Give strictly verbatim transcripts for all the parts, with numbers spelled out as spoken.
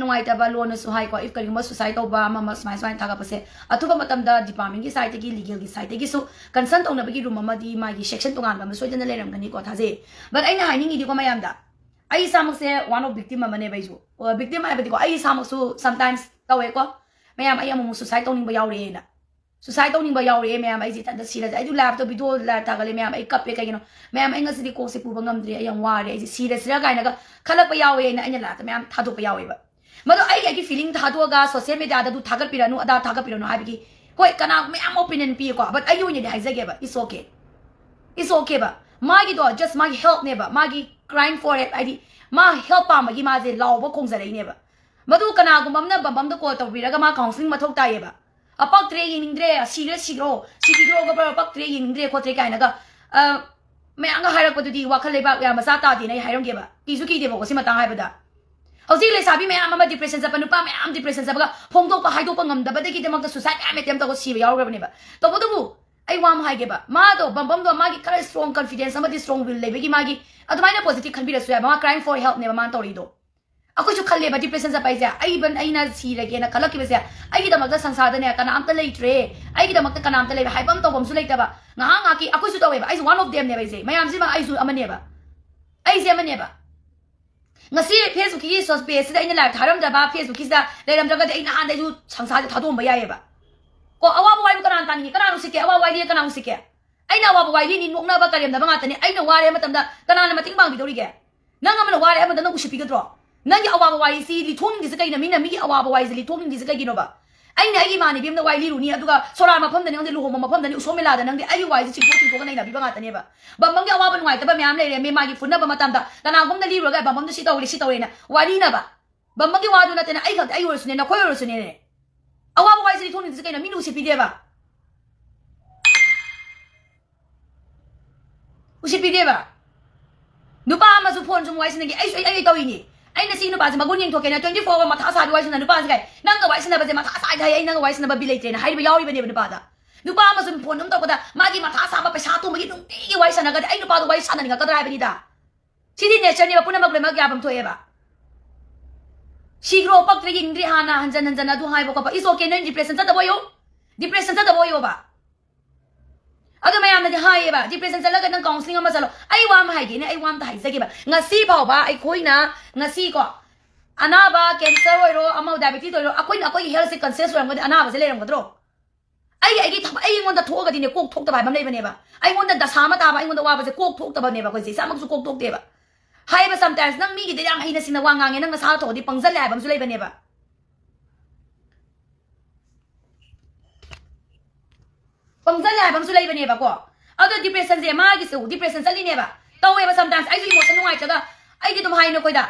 ꯅꯨꯡꯉꯥꯏꯇꯕ ꯂꯣꯟꯅꯁꯨ ꯍꯥꯏꯀꯣ, if ꯀꯔꯤꯒꯨꯝꯕ suicide ꯇꯧꯕ ꯑꯃ ꯑꯃ ꯁꯨꯃꯥꯏ ꯁꯨꯃꯥꯏꯅ ꯊꯥꯒꯠꯄꯁꯦ, ꯑꯊꯨꯕ ꯃꯇꯝꯗ department ꯀꯤ side ꯇꯒꯤ, legal ꯒꯤ side ꯇꯒꯤꯁꯨ concern ꯇꯧꯅꯕꯒꯤ room ꯑꯃꯗꯤ ꯃꯥꯒꯤ section ꯇꯣꯉꯥꯟꯕ ꯑꯃ ꯁꯣꯏꯗꯅ ꯂꯩꯔꯝꯒꯅꯤꯀꯣ, ꯊꯥꯖꯩ꯫ But ꯑꯩꯅ ꯍꯥꯏꯅꯤꯡꯉꯤꯗꯤꯀꯣ ꯃꯌꯥꯝꯗ, ꯑꯩ ꯏꯁꯥꯃꯛꯁꯦ one of victim ꯑꯃꯅꯦꯕ ꯑꯩꯁꯨ꯫ ꯑ, victim ꯍꯥꯏꯕꯗꯤꯀꯣ, ꯑꯩ ꯏꯁꯥꯃꯛꯁꯨ sometimes ꯇꯧꯋꯦꯀꯣ꯫ ꯃꯌꯥꯝ, ꯑꯩ ꯑꯃꯨꯛ ꯑꯃꯨꯛ suicide ꯇꯧꯅꯤꯡꯕ ꯌꯥꯎꯔꯛꯑꯦꯅ꯫ Suicide ꯇꯧꯅꯤꯡꯕ ꯌꯥꯎꯔꯛꯑꯦ ꯃꯌꯥꯝ, ꯑꯩꯁꯦ ꯏꯊꯟꯇ ꯁꯤꯔꯁꯦ꯫ ꯑꯩꯁꯨ live ꯇ video live ꯊꯥꯒꯠꯂꯦ ꯃꯌꯥꯝ, ꯑꯩ ꯀꯞꯄꯦ꯫ ꯀꯩꯒꯤꯅꯣ? ꯃꯌꯥꯝ, ꯑꯩ ꯉꯁꯤꯗꯤ ꯀꯣꯛꯁꯦ ꯄꯨꯕ ꯉꯝꯗ꯭ꯔꯦ, ꯑꯩ ꯌꯥꯝ ꯋꯥꯔꯦ, ꯑꯩꯁꯦ ꯁꯤꯔꯁꯤꯔꯥ ꯀꯥꯏꯅꯒ ꯈꯜꯂꯛꯄ ꯌꯥꯎꯋꯦꯅ ꯑꯩꯅ live ꯇ ꯃꯌꯥꯝ ꯊꯥꯗꯣꯛꯄ ꯌꯥꯎꯋꯦꯕ꯫ ꯃꯗꯣ ꯑꯩꯒꯤ, ꯑꯩꯒꯤ feeling ꯊꯥꯗꯣꯛꯑꯒ social media ꯗ ꯑꯗꯨ ꯊꯥꯒꯠꯄꯤꯔꯅꯨ, ꯑꯗꯥ ꯊꯥꯒꯠꯄꯤꯔꯅꯨ ꯍꯥꯏꯕꯒꯤ, ꯍꯣꯏ, ꯀꯅꯥ ꯃꯌꯥꯝ opinion ꯄꯤꯌꯦꯀꯣ, but ꯑꯩꯒꯤ ꯑꯣꯏꯅꯗꯤ ꯍꯥꯏꯖꯒꯦꯕ, it's okay, it's okay ꯕ꯫ ꯃꯥꯒꯤꯗꯣ just ꯃꯥꯒꯤ help ꯅꯦꯕ, ꯃꯥꯒꯤ crying for help, ꯍꯥꯏꯗꯤ ꯃꯥ help ꯄꯥꯝꯕꯒꯤ ꯃꯥꯁꯦ ꯂꯥꯎꯕ ꯈꯣꯡꯖꯔꯛꯏꯅꯦꯕ꯫ ꯃꯗꯨ ꯀꯅꯥꯒꯨꯝꯕ ꯑꯃꯅ ꯕꯝꯕꯝꯗ call ꯇꯧꯕꯤꯔꯒ ꯃꯥ counselling ꯃꯊꯧ ꯇꯥꯏꯌꯦꯕ꯫ "ꯑ, ꯄꯛꯇ꯭ꯔꯦ, ꯌꯦꯡꯅꯤꯡꯗ꯭ꯔꯦ, ꯁꯤꯔꯦ, ꯁꯤꯔꯣ, ꯁꯤꯕꯤꯈ꯭ꯔꯣ, ꯄꯛꯇ꯭ꯔꯦ, ꯌꯦꯡꯅꯤꯡꯗ꯭ꯔꯦ" ꯈꯣꯠꯇ꯭ꯔꯦ ꯀꯥꯏꯅꯒ, ꯑ, ꯃꯌꯥꯝꯒ ꯍꯥꯏꯔꯛꯄꯗꯨꯗꯤ ꯋꯥꯈꯜ ꯂꯩꯕꯥꯛ ꯌꯥꯝ ꯃꯆꯥ ꯇꯥꯗꯦꯅ ꯑꯩ ꯍꯥꯏꯔꯝꯒꯦꯕ꯫ ꯀꯤꯁꯨ ꯀꯤꯗꯦꯕꯀꯣ ꯁꯤ ꯃꯇꯥꯡ ꯍꯥꯏꯕꯗ꯫ ꯍꯧꯖꯤꯛ ꯂꯩꯁꯥꯕꯤ ꯃꯌꯥꯝ ꯑꯃ depression ꯆꯠꯄ, ꯅꯨꯄꯥ ꯃꯌꯥꯝ depression ꯆꯠꯄꯒ ꯐꯣꯡꯗꯣꯛꯄ ꯍꯥꯏꯗꯣꯛꯄ ꯉꯝꯗꯕꯗꯒꯤꯗꯃꯛꯇ suicide ꯃꯌꯥꯝ attempt ꯇꯧꯔꯒ ꯁꯤꯕ ꯌꯥꯎꯈ꯭ꯔꯕꯅꯦꯕ꯫ ꯇꯧꯕꯇꯕꯨ ꯑꯩ ꯋꯥ ꯑꯃ ꯍꯥꯏꯒꯦꯕ, ꯃꯥꯗꯣ ꯕꯝꯕꯝꯗꯣ ꯃꯥꯒꯤ ꯈꯔ strong confidence ꯑꯃꯗꯤ strong will ꯂꯩꯕꯒꯤ ꯃꯥꯒꯤ ꯑꯗꯨꯃꯥꯏꯅ positive ꯈꯟꯕꯤꯔꯁꯨ ꯌꯥꯏ, ꯃꯥ crying for help ꯅꯦꯕ ꯃꯥꯅ ꯇꯧꯔꯤꯗꯣ꯫ ꯑꯩꯈꯣꯏꯁꯨ ꯈꯜꯂꯦꯕ, depression ꯆꯠꯄ ꯍꯥꯏꯁꯦ, ꯑꯩ ꯕꯟ-, ꯑꯩꯅ ꯁꯤꯔꯒꯦꯅ ꯈꯜꯂꯛꯈꯤꯕꯁꯦ, ꯑꯩꯒꯤꯗꯃꯛꯇ ꯁꯪꯁꯥꯔꯗꯅꯦ ꯀꯅꯥꯝꯇ ꯂꯩꯇ꯭ꯔꯦ, ꯑꯩꯒꯤꯗꯃꯛꯇ ꯀꯅꯥꯝꯇ ꯂꯩꯔꯦ ꯍꯥꯏꯕ ꯑꯃ ꯇꯧꯕ ꯑꯃꯁꯨ ꯂꯩꯇꯕ, ꯉꯥꯏꯍꯥꯛ ꯉꯥꯏꯍꯥꯛꯀꯤ ꯑꯩꯈꯣꯏꯁꯨ ꯇꯧꯋꯦꯕ, ꯑꯩꯁꯨ one of them ꯅꯦꯕ ꯑꯩꯁꯦ, ꯃꯌꯥꯝꯁꯤꯃ ꯑꯩꯁꯨ ꯑꯃꯅꯦꯕ, ꯑꯩꯁꯦ ꯑꯃꯅꯦꯕ꯫ ꯉꯁꯤ Facebook ꯀꯤ ꯁꯣꯁ page ꯁꯤꯗ ꯑꯩꯅ live ꯊꯥꯔꯝꯗ꯭ꯔꯕ, Facebook ꯀꯤꯁꯤꯗ ꯂꯩꯔꯝꯗ꯭ꯔꯒꯗꯤ ꯑꯩ ꯅꯍꯥꯟꯗ ꯑꯩꯁꯨ ꯁꯪꯁꯥꯔꯁꯦ ꯊꯥꯗꯣꯛꯑꯝꯕ ꯌꯥꯏꯌꯦꯕ꯫ ꯀꯣ, ꯑꯋꯥꯕ ꯋꯥꯔꯤꯕꯨ ꯀꯅꯥꯅ ꯇꯥꯅꯤꯡꯉꯤ? ꯀꯅꯥꯅ ꯎꯁꯤꯠꯀꯦ? ꯑꯋꯥꯕ ꯋꯥꯔꯤ ꯂꯤꯔ ꯀꯅꯥ ꯎꯁꯤꯠꯀꯦ? ꯑꯩꯅ ꯑꯋꯥꯕ ꯋꯥꯔꯤ ꯂꯤꯅꯤ, ꯅꯣꯛꯅꯕ ꯀꯔꯦꯝꯅꯕ ꯉꯥꯛꯇꯅꯤ꯫ ꯑꯩꯅ ꯋꯥꯔꯦ ꯃꯇꯝꯗ ꯀꯅꯥꯅ ꯃꯇꯦꯡ ꯄꯥꯡꯕꯤꯗꯧꯔꯤꯒꯦ? ꯅꯪ ꯑꯃꯅ ꯋꯥꯔꯦ ꯍꯥꯏꯕ ꯃꯇꯝꯗ ꯅꯪ ꯎꯁꯤꯠꯄꯤꯒꯗ꯭ꯔꯣ? ꯅꯪꯒꯤ ꯑꯋꯥꯕ ꯋꯥꯔꯤꯁꯤ ꯂꯤꯊꯣꯛꯅꯤꯡꯗ꯭ꯔꯤꯁꯦ ꯀꯩꯅꯣ? ꯃꯤꯅ ꯃꯤꯒꯤ ꯑꯋꯥꯕ ꯋꯥꯔꯤꯁꯦ ꯂꯤꯊꯣꯛꯅꯤꯡꯗ꯭ꯔꯤꯁꯦ ꯀꯩꯒꯤꯅꯣꯕ? ꯑꯩꯅ ꯑꯩꯒꯤ ꯏꯃꯥꯟꯅꯕꯤ ꯑꯃꯅ ꯋꯥꯔꯤ ꯂꯤꯔꯨꯅꯤ, ꯑꯗꯨꯒ ꯁꯣꯔꯥ ꯃꯐꯝꯗꯅꯤ ꯈꯪꯗꯦ, ꯂꯨꯍꯣꯡꯕ ꯃꯐꯝꯗꯅꯤ, ꯎꯁꯣꯝ ꯃꯦꯂꯥꯗ ꯅꯪꯗꯤ ꯑꯩꯒꯤ ꯋꯥꯔꯤꯁꯦ ꯆꯤꯡꯊꯣꯛ ꯆꯤꯡꯊꯣꯛꯑꯒ ꯅꯩꯅꯕꯤꯕ ꯉꯥꯛꯇꯅꯦꯕ꯫ ꯕꯝꯕꯝꯒꯤ ꯑꯋꯥꯕ ꯅꯨꯡꯉꯥꯏꯇꯕ ꯃꯌꯥꯝ ꯂꯩꯔꯦ, ꯃꯤ ꯃꯥꯒꯤ ꯐꯨꯅꯕ ꯃꯇꯝꯗ ꯀꯅꯥꯒꯨꯝꯕꯅ ꯂꯤꯔꯨꯔꯒ ꯕꯝꯕꯝꯗꯣ ꯁꯤ ꯇꯧꯔꯦ, ꯁꯤ ꯇꯧꯔꯦꯅ ꯋꯥꯔꯤꯅꯕ꯫ ꯕꯝꯕꯝꯒꯤ ꯋꯥꯗꯨ ꯅꯠꯇꯦꯅ, ꯑꯩ ꯈꯛꯇ, ꯑꯩ ꯑꯣꯏꯔꯁꯨꯅꯦ, ꯅꯈꯣꯏ ꯑꯣꯏꯔꯁꯨꯅꯦ, ꯑꯋꯥꯕ ꯋꯥꯔꯤꯁꯦ ꯂꯤꯊꯣꯛꯅꯤꯡꯗ꯭ꯔꯤꯁꯦ ꯀꯩꯅꯣ? ꯃꯤꯅ ꯎꯁꯤꯠꯄꯤꯗꯦꯕ꯫ ꯎꯁꯤꯠꯄꯤꯗꯦꯕ꯫ ꯅꯨꯄꯥ ꯑꯃꯁꯨ phone ꯁꯨꯝ ꯋꯥꯔꯤ ꯁꯥꯟꯅꯒꯦ, ꯑꯩꯁꯨ, ꯑꯩ, ꯑꯩ ꯇꯧꯔꯤꯅꯤ꯫ ꯑꯩꯅ ꯁꯤ ꯅꯨꯄꯥꯁꯦ ꯃꯒꯨꯟ ꯌꯦꯡꯊꯣꯛꯀꯦꯅ twenty four hour ꯃꯊꯥ ꯁꯥꯕꯤ ꯋꯥꯔꯤ ꯁꯥꯟꯅ ꯅꯨꯄꯥꯁꯦ ꯀꯥꯏ, "ꯅꯪꯒ ꯋꯥꯔꯤ ꯁꯥꯟꯅꯕꯁꯦ ꯃꯊꯥ ꯁꯥꯏꯗ ꯍꯥꯏ, ꯑꯩ ꯅꯪꯒ ꯋꯥꯔꯤ ꯁꯥꯟꯅꯕ ꯕꯤꯠ ꯂꯩꯇ꯭ꯔꯦꯅ" ꯍꯥꯏꯔꯤꯕ ꯌꯥꯎꯔꯤꯕꯅꯦꯕ ꯅꯨꯄꯥꯗ꯫ ꯅꯨꯄꯥ ꯑꯃꯁꯨ phone ꯑꯗꯨꯝ ꯇꯧꯕꯗ ꯃꯥꯒꯤ ꯃꯊꯥ ꯁꯥꯕ, ꯄꯩꯁꯥ ꯇꯣꯟꯕꯒꯤ ꯅꯨꯡꯇꯤꯒꯤ ꯋꯥꯔꯤ ꯁꯥꯟꯅꯒꯗꯤ ꯑꯩ ꯅꯨꯄꯥꯗꯣ ꯋꯥꯔꯤ ꯁꯥꯟꯅꯅꯤꯡꯉꯛꯀꯗ꯭ꯔꯥ ꯍꯥꯏꯕꯅꯤꯗ꯫ ꯁꯤꯗꯤ nature ꯅꯦꯕ, ꯄꯨꯝꯅꯃꯛ ꯂꯣꯏꯅꯃꯛ ꯌꯥꯐꯝ ꯊꯣꯛꯑꯦꯕ꯫ ꯁꯤꯈ꯭ꯔꯣ, ꯄꯛꯇ꯭ꯔꯦ, ꯌꯦꯡꯅꯤꯡꯗ꯭ꯔꯦ ꯍꯥꯟꯅ ꯍꯟꯖꯟ ꯍꯟꯖꯟ ꯑꯗꯨ ꯍꯥꯏꯕ ꯈꯣꯠꯄ, it's okay, ꯅꯪ depression ꯆꯠꯇꯕ ꯑꯣꯏꯌꯣ, depression ꯆꯠꯇꯕ ꯑꯣꯏꯌꯣꯕ꯫ ꯑꯗꯨ ꯃꯌꯥꯝꯅꯗꯤ ꯍꯥꯏꯌꯦꯕ, depression ꯆꯠꯂꯒ ꯅꯪ counselling ꯑꯃ ꯆꯠꯂꯣ꯫ ꯑꯩ ꯋꯥ ꯑꯃ ꯍꯥꯏꯒꯦꯅꯦ, ꯑꯩ ꯋꯥ ꯑꯝꯇ ꯍꯥꯏꯖꯒꯦꯕ꯫ ꯉꯁꯤ ꯐꯥꯎꯕ ꯑꯩꯈꯣꯏꯅ, ꯉꯁꯤ ꯀꯣ, ꯑꯅꯥꯕ cancer ꯑꯣꯏꯔꯣ, ꯑꯃ diabetes ꯑꯣꯏꯔꯣ, ꯑꯩꯈꯣꯏꯅ ꯑꯩꯈꯣꯏꯒꯤ healthꯁꯦ conscious ꯑꯣꯏꯔꯝꯒꯗꯤ ꯑꯅꯥꯕꯁꯦ ꯂꯩꯔꯝꯒꯗ꯭ꯔꯣ? ꯑꯩ, ꯑꯩꯒꯤ ꯊꯕꯛ, ꯑꯩꯉꯣꯟꯗ ꯊꯣꯛꯑꯒꯗꯤꯅꯦ, ꯀꯣꯛ ꯊꯣꯛꯇꯕ ꯍꯥꯏꯕ ꯑꯃ ꯂꯩꯕꯅꯦꯕ꯫ ꯑꯩꯉꯣꯟꯗ ꯗꯁꯥ ꯑꯃ ꯇꯥꯕ, ꯑꯩꯉꯣꯟꯗ ꯋꯥꯕꯁꯦ ꯀꯣꯛ ꯊꯣꯛꯇꯕꯅꯦꯕ꯫ ꯑꯩꯈꯣꯏꯁꯦ ꯏꯁꯥꯃꯛꯁꯨ ꯀꯣꯛ ꯊꯣꯛꯇꯦꯕ꯫ ꯍꯥꯏꯕ sometimes ꯅꯪ ꯃꯤꯒꯤꯗ ꯌꯥꯝ ꯍꯩꯅ ꯁꯤꯡꯅ ꯋꯥ ꯉꯥꯡꯉꯦ, ꯅꯪ ꯅꯁꯥ ꯊꯣꯛꯑꯗꯤ ꯄꯪꯖꯜꯂꯦ ꯍꯥꯏꯕ ꯑꯃꯁꯨ ꯂꯩꯕꯅꯦꯕ꯫ ꯄꯪꯖꯜꯂꯦ ꯍꯥꯏꯕ ꯑꯃꯁꯨ ꯂꯩꯕꯅꯦꯕꯀꯣ꯫ ꯑꯗꯣ depressionꯁꯦ ꯃꯥꯒꯤꯁꯨ depression ꯆꯠꯂꯤꯅꯦꯕ꯫ ꯇꯧꯋꯦꯕ sometimes꯫ ꯑꯩꯁꯨ emotion ꯅꯨꯡꯉꯥꯏꯇ꯭ꯔꯒ ꯑꯩꯗꯤ ꯑꯗꯨꯝ ꯍꯥꯏ ꯅꯈꯣꯏꯗ,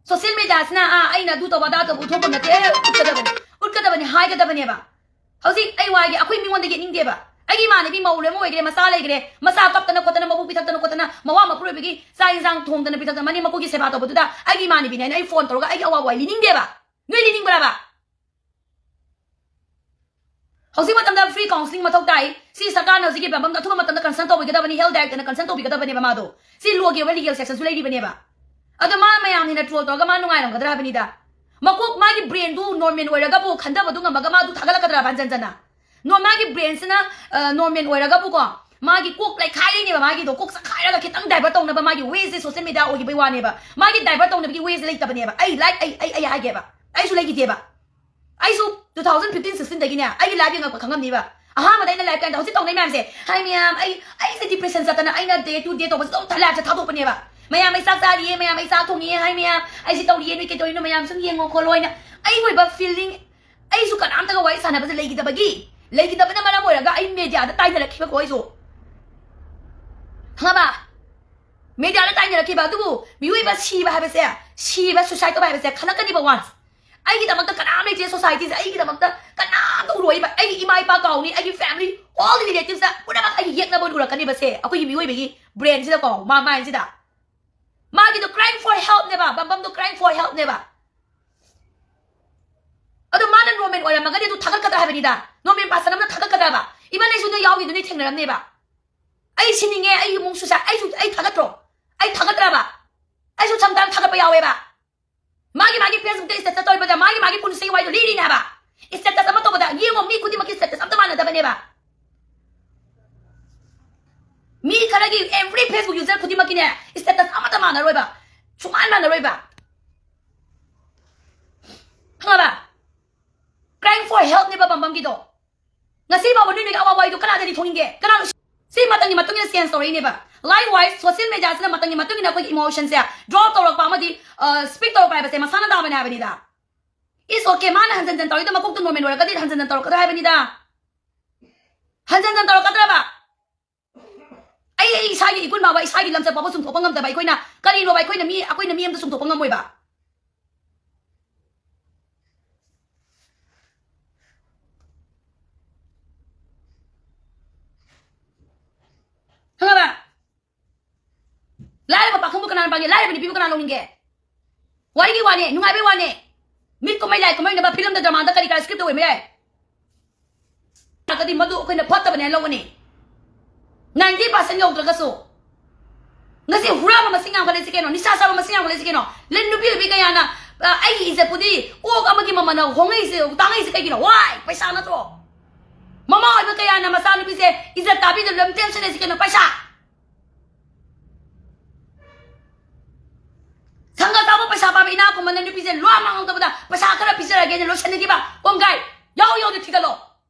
social mediaꯁꯤꯅ, "ꯑꯥ, ꯑꯩꯅ ꯑꯗꯨ ꯇꯧꯕ ꯑꯗꯥ ꯇꯧꯕ ꯎꯠꯊꯣꯛꯄ ꯅꯠꯇꯦ, ꯎꯠꯀꯗꯕꯅꯤ, ꯎꯠꯀꯗꯕꯅꯤ, ꯍꯥꯏꯒꯗꯕꯅꯦꯕ"꯫ ꯍꯧꯖꯤꯛ ꯑꯩ ꯋꯥꯒꯦ, ꯑꯩꯈꯣꯏ ꯃꯤꯉꯣꯟꯗ ꯌꯦꯠꯅꯤꯡꯗꯦꯕ꯫ ꯑꯩꯒꯤ ꯏꯃꯥꯟꯅꯕꯤ ꯃꯧ ꯑꯃ ꯑꯣꯏꯒꯦꯔꯦ, ꯃꯆꯥ ꯂꯩꯒꯦꯔꯦ, ꯃꯆꯥ ꯀꯞꯇꯅ ꯈꯣꯠꯇꯅ, ꯃꯕꯨꯛ ꯄꯤꯊꯛꯇꯅ ꯈꯣꯠꯇꯅ, ꯃꯋꯥ ꯃꯄꯨꯔꯣꯏꯕꯒꯤ ꯆꯥꯛ ꯏꯟꯁꯥꯡ ꯊꯣꯡꯗꯅ ꯄꯤꯊꯛꯇꯅ, ꯃꯅꯦꯝ ꯃꯀꯨꯒꯤ ꯁꯦꯕꯥ ꯇꯧꯕꯗꯨꯗ ꯑꯩꯒꯤ ꯏꯃꯥꯟꯅꯕꯤꯅꯦ ꯍꯥꯏꯅ ꯑꯩ phone ꯇꯧꯔꯒ ꯑꯩꯒꯤ ꯑꯋꯥ ꯋꯥ ꯂꯤꯅꯤꯡꯗꯦꯕ꯫ ꯅꯣꯏ ꯂꯤꯅꯤꯡꯕ꯭ꯔꯕ? ꯍꯧꯖꯤꯛ ꯃꯇꯝꯗ free counselling ꯃꯊꯧ ꯇꯥꯏ꯫ ꯁꯤ ꯁꯔꯀꯥꯔꯅ ꯍꯧꯖꯤꯛꯀꯤ ꯃꯐꯝꯗ ꯑꯊꯨꯕ ꯃꯇꯝꯗ concern ꯇꯧꯕꯤꯒꯗꯕꯅꯤ, health directorꯅ concern ꯇꯧꯕꯤꯒꯗꯕꯅꯦꯕ ꯃꯥꯗꯣ꯫ ꯁꯤ ꯂꯣꯒꯤ ꯑꯣꯏꯕ legal sectionꯁꯨ ꯂꯩꯔꯤꯕꯅꯦꯕ꯫ ꯑꯗꯣ ꯃꯥ ꯃꯌꯥꯝꯅ troll ꯇꯧꯔꯒ ꯃꯥ ꯅꯨꯡꯉꯥꯏꯔꯝꯒꯗ꯭ꯔꯥ ꯍꯥꯏꯕꯅꯤꯗ꯫ ꯃꯀꯣꯛ, ꯃꯥꯒꯤ brainꯗꯨ normal ꯑꯣꯏꯔꯒꯕꯨ, ꯈꯟꯊꯕꯗꯨ ꯉꯝꯃꯒ ꯃꯥꯗꯨ ꯊꯥꯒꯠꯂꯛꯀꯗ꯭ꯔꯕ ꯍꯟꯖꯟ ꯍꯟꯖꯟꯅ? ꯅꯣ-, ꯃꯥꯒꯤ brainꯁꯤꯅ, ꯑ, normal ꯑꯣꯏꯔꯒꯕꯨꯀꯣ, ꯃꯥꯒꯤ ꯀꯣꯛ ꯂꯩꯈꯥꯏꯔꯤꯅꯦꯕ, ꯃꯥꯒꯤꯗꯣ ꯀꯣꯛ ꯆꯈꯥꯏꯔꯒ ꯈꯤꯇꯪ divert ꯇꯧꯅꯕ ꯃꯥꯒꯤ wayꯁꯦ social media ꯑꯣꯏꯈꯤꯕꯩ ꯋꯥꯅꯦꯕ꯫ ꯃꯥꯒꯤ divert ꯇꯧꯅꯕꯒꯤ wayꯁꯦ ꯂꯩꯇꯕꯅꯦꯕ꯫ ꯑꯩ like, ꯑꯩ, ꯑꯩ, ꯑꯩ ꯍꯥꯏꯒꯦꯕ, ꯑꯩꯁꯨ ꯂꯩꯈꯤꯗꯦꯕ꯫ ꯑꯩꯁꯨ two thousand fifteen sixteenꯗꯒꯤꯅꯦ ꯑꯩꯒꯤ life ꯌꯦꯡꯉꯛꯄ ꯈꯪꯉꯝꯅꯤꯕ꯫ ꯑꯍꯥꯟꯕꯗ ꯑꯩꯅ life ꯀꯥꯏꯅ ꯍꯧꯖꯤꯛ ꯇꯧꯅꯩ ꯃꯌꯥꯝꯁꯦ, ꯍꯥꯏ ꯃꯌꯥꯝ, ꯑꯩ, ꯑꯩꯁꯦ depression ꯆꯠꯇꯅ ꯑꯩꯅ day to day ꯇꯧꯕꯁꯦ ꯑꯗꯨꯝ ꯊ-, lifeꯁꯦ ꯊꯥꯗꯣꯛꯄꯅꯦꯕ꯫ ꯃꯌꯥꯝ, ꯑꯩ ꯆꯥꯛ ꯆꯥꯔꯤꯌꯦ, ꯃꯌꯥꯝ, ꯑꯩ ꯆꯥꯛ ꯊꯣꯡꯉꯤꯌꯦ, ꯍꯥꯏ ꯃꯌꯥꯝ, ꯑꯩꯁꯦ ꯇꯧꯔꯤꯌꯦ, ꯅꯣꯏ ꯀꯩꯗꯧꯔꯤꯅꯣ ꯃꯌꯥꯝ ꯁꯨꯝ ꯌꯦꯡꯉꯣ ꯈꯣꯠꯂꯣ ꯍꯥꯏꯅ꯫ ꯑꯩꯒꯤ ꯑꯣꯏꯕ feeling, ꯑꯩꯁꯨ ꯀꯅꯥꯝꯇꯒ ꯋꯥꯔꯤ ꯁꯥꯟꯅꯕꯁꯦ ꯂꯩꯈꯤꯗꯕꯒꯤ, ꯂꯩꯈꯤꯗꯕꯅ ꯃꯔꯝ ꯑꯣꯏꯔꯒ ꯑꯩ mediaꯗ ꯇꯥꯏꯅꯔꯛꯈꯤꯕꯀꯣ ꯑꯩꯁꯨ꯫ ꯈꯪꯉꯕ? Mediaꯗ ꯇꯥꯏꯅꯔꯛꯈꯤꯕ꯫ ꯑꯗꯨꯕꯨ ꯃꯤꯑꯣꯏꯕ ꯁꯤꯕ ꯍꯥꯏꯕꯁꯦ, ꯁꯤꯕ, suicide ꯇꯧꯕ ꯍꯥꯏꯕꯁꯦ ꯈꯜꯂꯛꯀꯅꯤꯕ once꯫ ꯑꯩꯒꯤꯗꯃꯛꯇ ꯀꯅꯥꯝ ꯂꯩꯇꯦ societyꯁꯦ, ꯑꯩꯒꯤꯗꯃꯛꯇ ꯀꯅꯥꯝꯇ ꯎꯔꯣꯏꯕ꯫ ꯑꯩꯒꯤ ꯏꯃꯥ ꯏꯄꯥ ꯀꯥꯎꯅꯤ, ꯑꯩꯒꯤ family, all the relativesꯇ ꯄꯨꯝꯅꯃꯛ ꯑꯩꯒꯤ ꯌꯦꯛꯅꯕ ꯑꯣꯏꯅ ꯎꯔꯛꯀꯅꯤꯕꯁꯦ, ꯑꯩꯈꯣꯏꯒꯤ ꯃꯤꯑꯣꯏꯕꯒꯤ brainꯁꯤꯗꯀꯣ, ꯃꯥ-, mindꯁꯤꯗ꯫ ꯃꯥꯒꯤꯗꯣ crying for helpꯅꯦꯕ, ꯕꯝꯕꯝꯗꯣ crying for helpꯅꯦꯕ꯫ ꯑꯗꯣ ꯃꯥꯅ normal ꯑꯣꯏꯔꯝꯃꯒꯗꯤ ꯑꯗꯨ ꯊꯥꯒꯠꯀꯗ꯭ꯔꯥ ꯍꯥꯏꯕꯅꯤꯗ? Normal person ꯑꯃꯅ ꯊꯥꯒꯠꯀꯗ꯭ꯔꯕ? Even ꯑꯩꯁꯨ ꯅꯣꯏ ꯌꯥꯎꯈꯤꯗꯨꯅꯤ, ꯊꯦꯡꯅꯔꯝꯅꯦꯕ꯫ ꯑꯩ ꯁꯤꯅꯤꯡꯉꯦ, ꯑꯩ ꯏꯃꯨꯡ suicide, ꯑꯩꯁꯨ, ꯑꯩ ꯊꯥꯒꯠꯇ꯭ꯔꯣ? ꯑꯩ ꯊꯥꯒꯠꯇ꯭ꯔꯕ? ꯑꯩꯁꯨ sometimes ꯊꯥꯒꯠꯄ ꯌꯥꯎꯋꯦꯕ꯫ ꯃꯥꯒꯤ ꯃꯥꯒꯤ Facebook ꯇ status ꯇꯧꯔꯤꯕꯗ ꯃꯥꯒꯤ ꯃꯥꯒꯤ ꯄꯨꯟꯁꯤꯒꯤ ꯋꯥꯔꯤꯗꯣ ꯂꯤꯔꯤꯅꯦ ꯍꯥꯏꯕ꯫ Status ꯑꯃ ꯇꯧꯕꯗ ꯌꯦꯡꯉꯣ, ꯃꯤ ꯈꯨꯗꯤꯡꯃꯛꯀꯤ status ꯑꯝꯇ ꯃꯥꯟꯅꯗꯕꯅꯦꯕ꯫ ꯃꯤ ꯈꯔꯒꯤ, every Facebook user ꯈꯨꯗꯤꯡꯃꯛꯀꯤꯅꯦ, status ꯑꯃꯠꯇ ꯃꯥꯟꯅꯔꯣꯏꯕ, ꯁꯨꯡꯃꯥꯟ ꯃꯥꯟꯅꯔꯣꯏꯕ꯫ ꯈꯪꯉꯕ? Crying for help ꯅꯦꯕ ꯕꯝꯕꯝꯒꯤꯗꯣ꯫ ꯉꯁꯤ ꯐꯥꯎꯕ ꯅꯣꯏ ꯅꯣꯏꯒꯤ ꯑꯋꯥꯕ ꯋꯥꯔꯤꯗꯣ ꯀꯅꯥꯗꯗꯤ ꯊꯣꯛꯅꯤꯡꯒꯦ? ꯀꯅꯥꯅꯣ? ꯁꯤ ꯃꯇꯝꯒꯤ ꯃꯇꯨꯡ ꯏꯟꯅ change ꯇꯧꯔꯛꯏꯅꯦꯕ꯫ Likewise, social media ꯁꯤꯅ ꯃꯇꯝꯒꯤ ꯃꯇꯨꯡ ꯏꯟꯅ ꯑꯩꯈꯣꯏꯒꯤ emotion ꯁꯦ drop ꯇꯧꯔꯛꯄ ꯑꯃꯗꯤ, ꯑ, speak ꯇꯧꯔꯛꯄ ꯍꯥꯏꯕꯁꯦ ꯃꯁꯥꯅ ꯇꯥꯕꯅꯦ ꯍꯥꯏꯕꯅꯤꯗ꯫ It's okay, ꯃꯥꯅ ꯍꯟꯖꯟ ꯍꯟꯖꯟ ꯇꯧꯔꯤꯗꯣ ꯃꯀꯣꯛꯇꯣ normal ꯑꯣꯏꯔꯒꯗꯤ ꯍꯟꯖꯟ ꯍꯟꯖꯟ ꯇꯧꯔꯛꯀꯗ꯭ꯔꯥ ꯍꯥꯏꯕꯅꯤꯗ꯫ ꯍꯟꯖꯟ ꯍꯟꯖꯟ ꯇꯧꯔꯛꯀꯗ꯭ꯔꯕ? ꯑꯩ, ꯑꯩ ꯏꯁꯥꯒꯤ ꯏꯒꯨꯟ ꯐꯥꯎꯕ, ꯏꯁꯥꯒꯤ ꯂꯝꯆꯠ ꯐꯥꯎꯕ ꯆꯨꯝꯊꯣꯛꯄ ꯉꯝꯗꯕ ꯑꯩꯈꯣꯏꯅ ꯀꯔꯤꯅꯣꯕ? ꯑꯩꯈꯣꯏꯅ ꯃꯤ, ꯑꯩꯈꯣꯏꯅ ꯃꯤ ꯑꯃꯗ ꯆꯨꯝꯊꯣꯛꯄ ꯉꯝꯃꯣꯏꯕ? ꯈꯪꯉꯕ? ꯂꯥꯏꯔꯕ ꯄꯥꯈꯪꯕꯨ ꯀꯅꯥꯅ ꯄꯥꯝꯒꯦ? ꯂꯥꯏꯔꯕ ꯅꯨꯄꯤꯕꯨ ꯀꯅꯥ ꯂꯧꯅꯤꯡꯒꯦ? ꯋꯥꯔꯤꯒꯤ ꯋꯥꯅꯦ, ꯅꯨꯡꯉꯥꯏꯕꯩ ꯋꯥꯅꯦ꯫ ꯃꯤꯠ ꯀꯨꯝꯍꯩ, ꯂꯥꯏ ꯀꯨꯝꯍꯩꯅꯕ, ꯐꯤꯂꯝꯗ, ꯗ꯭ꯔꯃꯥꯗ ꯀꯔꯤ ꯀꯔꯥ script ꯑꯣꯏꯕ ꯌꯥꯏ꯫ ꯀꯗꯤ ꯃꯗꯨ ꯑꯩꯈꯣꯏꯅ ꯐꯠꯇꯕꯅꯦ ꯍꯥꯏꯅ ꯂꯧꯒꯅꯤ꯫ Ninety percent ꯌꯧꯗ꯭ꯔꯒꯁꯨ꯫ ꯉꯁꯤ ꯍꯨꯔꯥꯟꯕ ꯃꯁꯤꯡ ꯌꯥꯝꯈꯠꯂꯛꯏꯁꯤ ꯀꯩꯅꯣ? ꯅꯤꯁꯥ ꯆꯥꯕ ꯃꯁꯤꯡ ꯌꯥꯝꯈꯠꯂꯛꯏꯁꯤ ꯀꯩꯅꯣ? ꯂꯟ ꯅꯨꯄꯤ ꯑꯣꯏꯕꯤ ꯀꯌꯥꯅ, ꯑ, ꯑꯩꯒꯤ ꯏꯖꯠꯄꯨꯗꯤ ꯑꯣꯛ ꯑꯃꯒꯤ ꯃꯃꯜꯅ ꯍꯣꯡꯉꯛꯏꯁꯦ, ꯇꯥꯡꯉꯛꯏꯁꯦ ꯀꯩꯒꯤꯅꯣ? Why? ꯄꯩꯁꯥ ꯅꯠꯇ꯭ꯔꯣ? ꯃꯃꯥ ꯑꯣꯏꯕ ꯀꯌꯥꯅ ꯃꯆꯥꯅꯨꯄꯤꯁꯦ ꯏꯖꯠ ꯇꯥꯕꯤꯗ ꯂꯝ ꯇꯦꯟꯁꯟ ꯂꯩꯁꯤ ꯀꯩꯅꯣ? ꯄꯩꯁꯥ꯫ ꯁꯪꯒ ꯆꯥꯕ ꯄꯩꯁꯥ ꯄꯥꯏꯕ ꯏꯅꯥꯛ ꯈꯨꯟꯕꯅ ꯅꯨꯄꯤꯁꯦ ꯂꯣꯏ ꯃꯥꯡꯍꯧꯗꯕꯗ ꯄꯩꯁꯥ ꯈꯔ ꯄꯤꯖꯔꯒꯦꯅ ꯂꯣꯏꯁꯤꯟꯅꯈꯤꯕ ꯀꯣꯡꯒꯥꯏ ꯌꯥꯎ ꯌꯥꯎꯗ ꯊꯤꯒꯠꯂꯣ꯫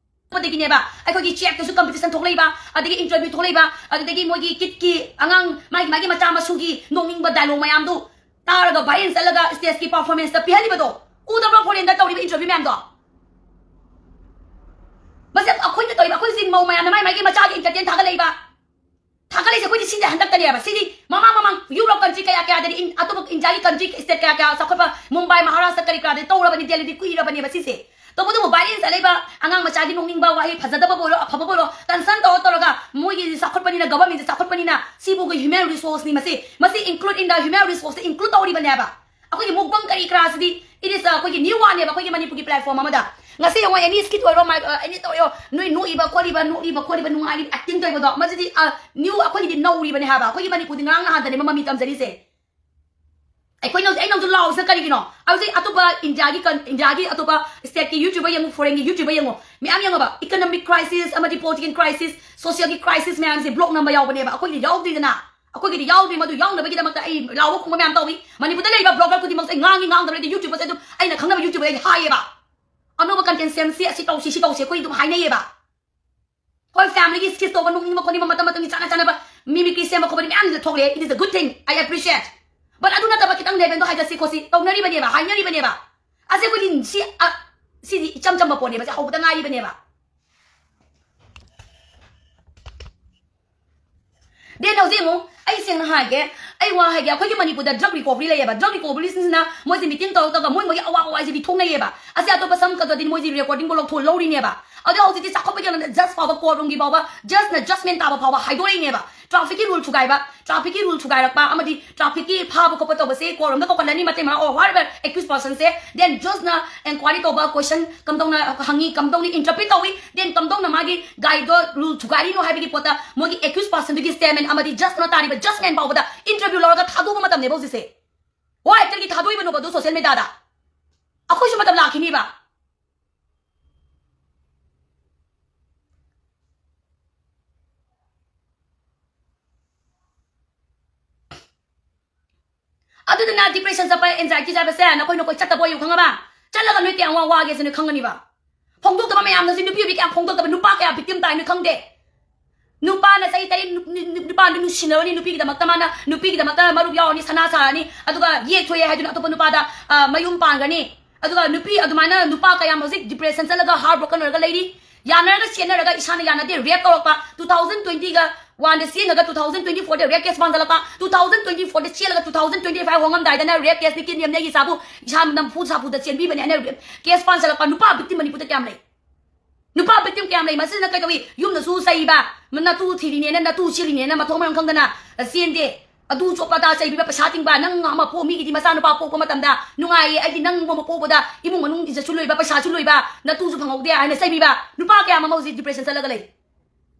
ꯑꯗꯒꯤꯅꯦꯕ, ꯑꯩꯈꯣꯏꯒꯤ ꯆꯦꯛꯇꯁꯨ competition ꯊꯣꯛꯂꯛꯏꯕ, ꯑꯗꯒꯤ interview ꯊꯣꯛꯂꯛꯏꯕ, ꯑꯗꯨꯗꯒꯤ ꯃꯣꯏꯒꯤ ꯀꯤꯠꯀꯤ ꯑꯉꯥꯡ ꯃꯥꯒꯤ, ꯃꯥꯒꯤ ꯃꯆꯥ ꯃꯁꯨꯒꯤ ꯅꯣꯛꯅꯤꯡꯕ dialogue ꯃꯌꯥꯝꯗꯨ ꯇꯥꯔꯒ viral ꯆꯠꯂꯒ stageꯀꯤ performanceꯇ ꯄꯤꯍꯜꯂꯤꯕꯗꯣ ꯎꯗꯕ꯭ꯔꯣ? Foreignꯗ ꯇꯧꯔꯤꯕ interview ꯃꯌꯥꯝꯗꯣ ꯃꯁꯤ ꯑꯩꯈꯣꯏꯅ ꯇꯧꯔꯤꯕ, ꯑꯩꯈꯣꯏ ꯍꯧꯖꯤꯛ ꯃꯧ ꯃꯌꯥꯝꯅ ꯃꯥꯏ ꯃꯥꯏꯒꯤ ꯃꯆꯥꯒꯤ entertain ꯊꯥꯒꯠꯂꯛꯏꯕ꯫ ꯊꯥꯒꯠꯂꯤꯁꯦ ꯑꯩꯈꯣꯏꯗꯤ ꯁꯤꯁꯦ ꯍꯟꯗꯛꯇꯅꯦꯕ꯫ ꯁꯤꯗꯤ ꯃꯃꯥꯡ ꯃꯃꯥꯡ Europe country ꯀꯌꯥ ꯀꯌꯥꯗꯗꯤ, ꯏꯟ-, ꯑꯇꯣꯞꯄ Indiaꯒꯤ country state ꯀꯌꯥ ꯀꯌꯥ ꯆꯥꯎꯈꯠꯄ, ꯃꯨꯝꯕꯥꯏ, ꯃꯍꯥꯔꯥꯁꯇ꯭ꯔ ꯀꯔꯤ ꯀꯔꯥꯗꯗꯤ ꯇꯧꯔꯕꯅꯤ, ꯗꯦꯜꯂꯤꯗꯤ ꯀꯨꯏꯔꯕꯅꯦꯕ ꯁꯤꯁꯦ꯫ ꯇꯧꯕꯇꯕꯨ viral ꯆꯠꯂꯛꯏꯕ ꯑꯉꯥꯡ ꯃꯆꯥꯒꯤ ꯅꯣꯛꯅꯤꯡꯕ ꯋꯥꯍꯩ, ꯐꯖꯗꯕꯕꯨ ꯑꯣꯏꯔꯣ, ꯑꯐꯕꯕꯨ ꯑꯣꯏꯔꯣ, concern ꯇꯧꯔ ꯇꯧꯔꯒ ꯃꯣꯏꯒꯤ ꯆꯥꯎꯈꯠꯄꯅꯤꯅ, governmentꯁꯦ ꯆꯥꯎꯈꯠꯄꯅꯤꯅ ꯁꯤꯕꯨ ꯑꯩꯈꯣꯏ human resourceꯅꯤ꯫ ꯃꯁꯤ, ꯃꯁꯤ include in the human resourceꯇ include ꯇꯧꯔꯤꯕꯅꯦꯕ꯫ ꯑꯩꯈꯣꯏꯒꯤ mukbang ꯀꯔꯤ ꯀꯔꯥꯁꯤꯗꯤ, it is ꯑꯩꯈꯣꯏꯒꯤ new oneꯅꯦꯕ ꯑꯩꯈꯣꯏꯒꯤ ꯃꯅꯤꯄꯨꯔꯒꯤ platform ꯑꯃꯗ꯫ ꯉꯁꯤ ꯌꯦꯡꯉꯣ, any skit ꯑꯣꯏꯔꯣ, ꯃꯥꯏ-, ꯑ, any ꯇꯧꯔꯣ, ꯅꯣꯏ ꯅꯣꯛꯏꯕ ꯈꯣꯠꯂꯤꯕ, ꯅꯣꯛꯂꯤꯕ ꯈꯣꯠꯂꯤꯕ, ꯅꯨꯡꯉꯥꯏꯔꯤꯕ, acting ꯇꯧꯔꯤꯕꯗꯣ, ꯃꯁꯤꯗꯤ, ꯑ, new, ꯑꯩꯈꯣꯏꯒꯤꯗꯤ ꯅꯧꯔꯤꯕꯅꯦ ꯍꯥꯏꯕ꯫ ꯑꯩꯈꯣꯏꯒꯤ ꯃꯅꯤꯄꯨꯔꯗꯤ ꯉꯔꯥꯡ ꯅꯍꯥꯟꯗꯅꯦꯕ ꯃꯃꯤ ꯇꯝꯖꯔꯤꯁꯦ꯫ ꯑꯩꯈꯣꯏꯅ ꯍꯧꯖꯤꯛ, ꯑꯩꯅ ꯍꯧꯖꯤꯛ ꯂꯥꯎꯔꯤꯁꯤꯅ ꯀꯔꯤꯒꯤꯅꯣ? ꯍꯧꯖꯤꯛ ꯑꯇꯣꯞꯄ ꯏꯟꯗꯤꯌꯥꯒꯤ ꯀꯟ-, ꯏꯟꯗꯤꯌꯥꯒꯤ ꯑꯇꯣꯞꯄ stateꯀꯤ YouTubeꯔ ꯌꯦꯡꯉꯨ, foreignꯒꯤ YouTubeꯔ ꯌꯦꯡꯉꯨ, ꯃꯌꯥꯝ ꯌꯦꯡꯉꯕ? Economic crisis ꯑꯃꯗꯤ political crisis, socialꯒꯤ crisis ꯃꯌꯥꯝꯁꯦ vlog ꯅꯝꯕ ꯌꯥꯎꯕꯅꯦꯕ꯫ ꯑꯩꯈꯣꯏꯒꯤꯗꯤ ꯌꯥꯎꯗ꯭ꯔꯤꯗꯅ꯫ ꯑꯩꯈꯣꯏꯒꯤꯗꯤ ꯌꯥꯎꯗ꯭ꯔꯤ, ꯃꯗꯨ ꯌꯥꯎꯅꯕꯒꯤꯗꯃꯛꯇ ꯑꯩ ꯂꯥꯎꯕ ꯈꯣꯡꯕ ꯃꯌꯥꯝ ꯇꯧꯏ꯫ ꯃꯅꯤꯄꯨꯔꯗ ꯂꯩꯔꯤꯕ blogger ꯈꯨꯗꯤꯡꯃꯛꯁꯦ ꯑꯩ ꯉꯥꯡꯉꯤ, ꯉꯥꯡꯗꯕ ꯂꯩꯇꯦ꯫ YouTubeꯔꯁꯦ ꯑꯗꯨꯝ ꯑꯩꯅ ꯈꯪꯅꯕ YouTubeꯔ ꯑꯩ ꯍꯥꯏꯌꯦꯕ꯫ ꯑꯅꯧꯕ content ꯁꯦꯝꯁꯤ, ꯑꯁꯤ ꯇꯧꯁꯤ, ꯁꯤ ꯇꯧꯁꯤ, ꯑꯩꯈꯣꯏ ꯑꯗꯨꯝ ꯍꯥꯏꯅꯩꯌꯦꯕ꯫ ꯍꯣꯏ, familyꯒꯤ skit ꯇꯧꯕ, ꯅꯣꯛꯅꯤꯡꯕ ꯈꯣꯠꯅꯤꯡꯕ, ꯃꯇꯝ ꯃꯇꯝꯒꯤ ꯆꯥꯅ ꯆꯥꯅꯕ mimicry ꯁꯦꯝꯕ ꯈꯣꯠꯄꯗꯤ ꯃꯌꯥꯝꯁꯨ ꯊꯣꯛꯂꯛꯑꯦ, it is a good thing, I appreciate, but ꯑꯗꯨ ꯅꯠꯇꯕ ꯈꯤꯇꯪ levelꯗꯣ ꯍꯥꯏꯒꯠꯁꯤ ꯈꯣꯠꯁꯤ ꯇꯧꯅꯔꯤꯕꯅꯦꯕ, ꯍꯥꯏꯅꯔꯤꯕꯅꯦꯕ꯫ ꯑꯁꯤ ꯑꯩꯈꯣꯏꯗꯤ ꯁꯤ, ꯑ, ꯁꯤꯗꯤ ꯏꯆꯝ ꯆꯝꯕ ꯄꯣꯠꯅꯦꯕ, ꯁꯤ ꯍꯧꯕꯗ ꯉꯥꯏꯔꯤꯕꯅꯦꯕ꯫ Then ꯍꯧꯖꯤꯛ ꯑꯃꯨꯛ ꯑꯩ ꯁꯦꯡꯅ ꯍꯥꯏꯒꯦ, ꯑꯩ ꯋꯥ ꯍꯥꯏꯒꯦ, ꯑꯩꯈꯣꯏꯒꯤ ꯃꯅꯤꯄꯨꯔꯗ drug recovery ꯂꯩꯌꯦꯕ꯫ Drug recoveryꯁꯤꯡꯁꯤꯅ ꯃꯣꯏꯁꯦ meeting ꯇꯧꯔꯒ ꯃꯣꯏ ꯃꯣꯏꯒꯤ ꯑꯋꯥ ꯑꯋꯥꯁꯤꯗꯤ ꯊꯣꯛꯅꯩꯌꯦꯕ꯫ ꯑꯁꯤ ꯑꯇꯣꯞꯄ ꯁꯝ ꯀꯛꯑꯗꯤ ꯃꯣꯏꯁꯤ recordingꯕꯨ ꯂꯧꯊꯣꯛ ꯂꯧꯔꯤꯅꯦꯕ꯫ ꯑꯗꯣ ꯍꯧꯖꯤꯛꯇꯤ ꯆꯥꯎꯈꯠꯄꯒꯤ ꯂꯝꯗ judge ꯐꯥꯎꯕ, courtroomꯒꯤ ꯐꯥꯎꯕ, judgeꯅ judgment ꯇꯥꯕ ꯐꯥꯎꯕ ꯍꯥꯏꯗꯣꯔꯛꯏꯅꯦꯕ꯫ Trafficꯀꯤ rule ꯊꯨꯒꯥꯏꯕ, trafficꯀꯤ rule ꯊꯨꯒꯥꯏꯔꯛꯄ ꯑꯃꯗꯤ trafficꯀꯤ ꯐꯥꯕ ꯈꯣꯠꯄ ꯇꯧꯕꯁꯦ courtroomꯗ ꯀꯧꯈꯠꯂꯅꯤ, ꯃꯇꯩ ꯃꯅꯥꯎ or whatever accused personꯁꯦ, then judgeꯅ enquiry ꯇꯧꯕ, question ꯀꯝꯗꯧꯅ ꯍꯪꯉꯤ, ꯀꯝꯗꯧꯅ interpret ꯇꯧꯏ, then ꯀꯝꯗꯧꯅ ꯃꯥꯒꯤ guideꯗꯣ, rule ꯊꯨꯒꯥꯏꯔꯤꯅꯣ ꯍꯥꯏꯕꯒꯤ ꯄꯣꯠꯇ ꯃꯣꯏꯒꯤ accused personꯗꯨꯒꯤ statement ꯑꯃꯗꯤ judgeꯅ ꯇꯥꯔꯤꯕ judgment ꯐꯥꯎꯕꯗ interview ꯂꯧꯔꯒ ꯊꯥꯗꯣꯛꯄ ꯃꯇꯝꯅꯦꯕ ꯍꯧꯖꯤꯛꯁꯦ꯫ Why ꯀꯔꯤꯒꯤ ꯊꯥꯗꯣꯛꯏꯕꯅꯣꯕ ꯑꯗꯨ social mediaꯗ? ꯑꯩꯈꯣꯏꯁꯨ ꯃꯇꯝ ꯂꯥꯛꯈꯤꯅꯤꯕ꯫ ꯑꯗꯨꯗꯨꯅ depression ꯆꯠꯄ, anxiety ꯆꯠꯄꯁꯦ ꯅꯈꯣꯏ ꯅꯈꯣꯏ ꯆꯠꯇꯕ ꯑꯣꯏꯌꯨ, ꯈꯪꯉꯕ? ꯆꯠꯂꯒ ꯅꯣꯏ ꯀꯌꯥꯝ ꯋꯥ ꯋꯥꯒꯦꯁꯦ ꯅꯣꯏ ꯈꯪꯒꯅꯤꯕ꯫ ꯐꯣꯡꯗꯣꯛꯇꯕ ꯃꯌꯥꯝꯅꯁꯨ ꯅꯨꯄꯤ ꯑꯣꯏꯕꯤ ꯀꯌꯥꯝ ꯐꯣꯡꯗꯣꯛꯇꯕ, ꯅꯨꯄꯥ ꯀꯌꯥ victim ꯇꯥꯏ ꯅꯣꯏ ꯈꯪꯗꯦ꯫ ꯅꯨꯄꯥꯅ ꯆꯍꯤ ꯇꯔꯦꯠ ꯅꯨ-, ꯅꯨ-, ꯅꯨ-, ꯅꯨꯄꯥꯗꯨ ꯅꯨꯡꯁꯤꯅꯔꯅꯤ, ꯅꯨꯄꯤꯒꯤꯗꯃꯛꯇ ꯃꯥꯅ, ꯅꯨꯄꯤꯒꯤꯗꯃꯛꯇ ꯃꯔꯨꯞ ꯌꯥꯎꯔꯅꯤ, ꯁꯅꯥ ꯁꯥꯔꯅꯤ, ꯑꯗꯨꯒ ꯌꯦꯛꯊꯣꯛꯑꯦ ꯍꯥꯏꯗꯨꯅ ꯑꯇꯣꯞꯄ ꯅꯨꯄꯥꯗ, ꯑ, ꯃꯌꯨꯝ ꯄꯥꯟꯒꯅꯤ꯫ ꯑꯗꯨꯒ ꯅꯨꯄꯤ ꯑꯗꯨꯃꯥꯏꯅ ꯅꯨꯄꯥ ꯀꯌꯥꯝ ꯍꯧꯖꯤꯛ depression ꯆꯠꯂꯒ heartbroken ꯑꯣꯏꯔꯒ ꯂꯩꯔꯤ꯫ ꯌꯥꯅꯔꯒ ꯆꯦꯟꯅꯔꯒ ꯏꯁꯥꯅ ꯌꯥꯅꯗꯦ, rape ꯇꯧꯔꯛꯄ, two thousand twentyꯒ oneꯗ ꯆꯦꯟꯈ꯭ꯔꯒ two thousand twenty fourꯗ rape case ꯄꯥꯟꯖꯜꯂꯛꯄ, two thousand twenty fourꯗ ꯆꯦꯜꯂꯒ two thousand twenty five ꯍꯣꯡꯉꯝꯗꯥꯏꯗꯅ rape caseꯅꯤ, kidney ꯑꯃꯅꯦ, ꯑꯩꯒꯤ ꯏꯆꯥꯕꯨ ꯏꯁꯥ ꯅꯝꯐꯨ ꯁꯥꯐꯨꯗ ꯆꯦꯟꯕꯤꯕꯅꯦ ꯍꯥꯏꯅ case ꯄꯥꯟꯖꯜꯂꯛꯄ ꯅꯨꯄꯥ victim ꯃꯅꯤꯄꯨꯔꯗ ꯀꯌꯥꯝ ꯂꯩ? ꯅꯨꯄꯥ victim ꯀꯌꯥꯝ ꯂꯩ? ꯃꯁꯤꯅ ꯀꯩꯗꯧꯏ? ꯌꯨꯝꯗꯁꯨ ꯆꯩꯕ, ꯅꯇꯨ ꯊꯤꯔꯤꯅꯦꯅ, ꯅꯇꯨ ꯆꯦꯜꯂꯤꯅꯦꯅ ꯃꯊꯣꯡ ꯃꯔꯝ ꯈꯪꯗꯅ ꯆꯦꯟꯗꯦ꯫ ꯑꯗꯨ ꯆꯣꯞꯄ ꯑꯗꯥ ꯆꯩꯕꯤꯕ, ꯄꯩꯁꯥ ꯇꯤꯡꯕ, ꯅꯪ ꯑꯃ ꯄꯣꯛ, ꯃꯤꯒꯤꯗꯤ ꯃꯆꯥꯅꯨꯄꯥ ꯄꯣꯛꯄ ꯃꯇꯝꯗ ꯅꯨꯡꯉꯥꯏꯌꯦ, ꯑꯩꯗꯤ ꯅꯪ ꯑꯃ ꯄꯣꯛꯄꯗ ꯏꯃꯨꯡ ꯃꯅꯨꯡ ꯏꯖꯠꯁꯨ ꯂꯣꯏꯕ, ꯄꯩꯁꯥꯁꯨ ꯂꯣꯏꯕ, ꯅꯇꯨꯁꯨ ꯐꯪꯍꯧꯗꯦ ꯍꯥꯏꯅ ꯆꯩꯕꯤꯕ ꯅꯨꯄꯥ ꯀꯌꯥ ꯑꯃ ꯍꯧꯖꯤꯛ depression ꯆꯠꯂꯒ ꯂꯩ꯫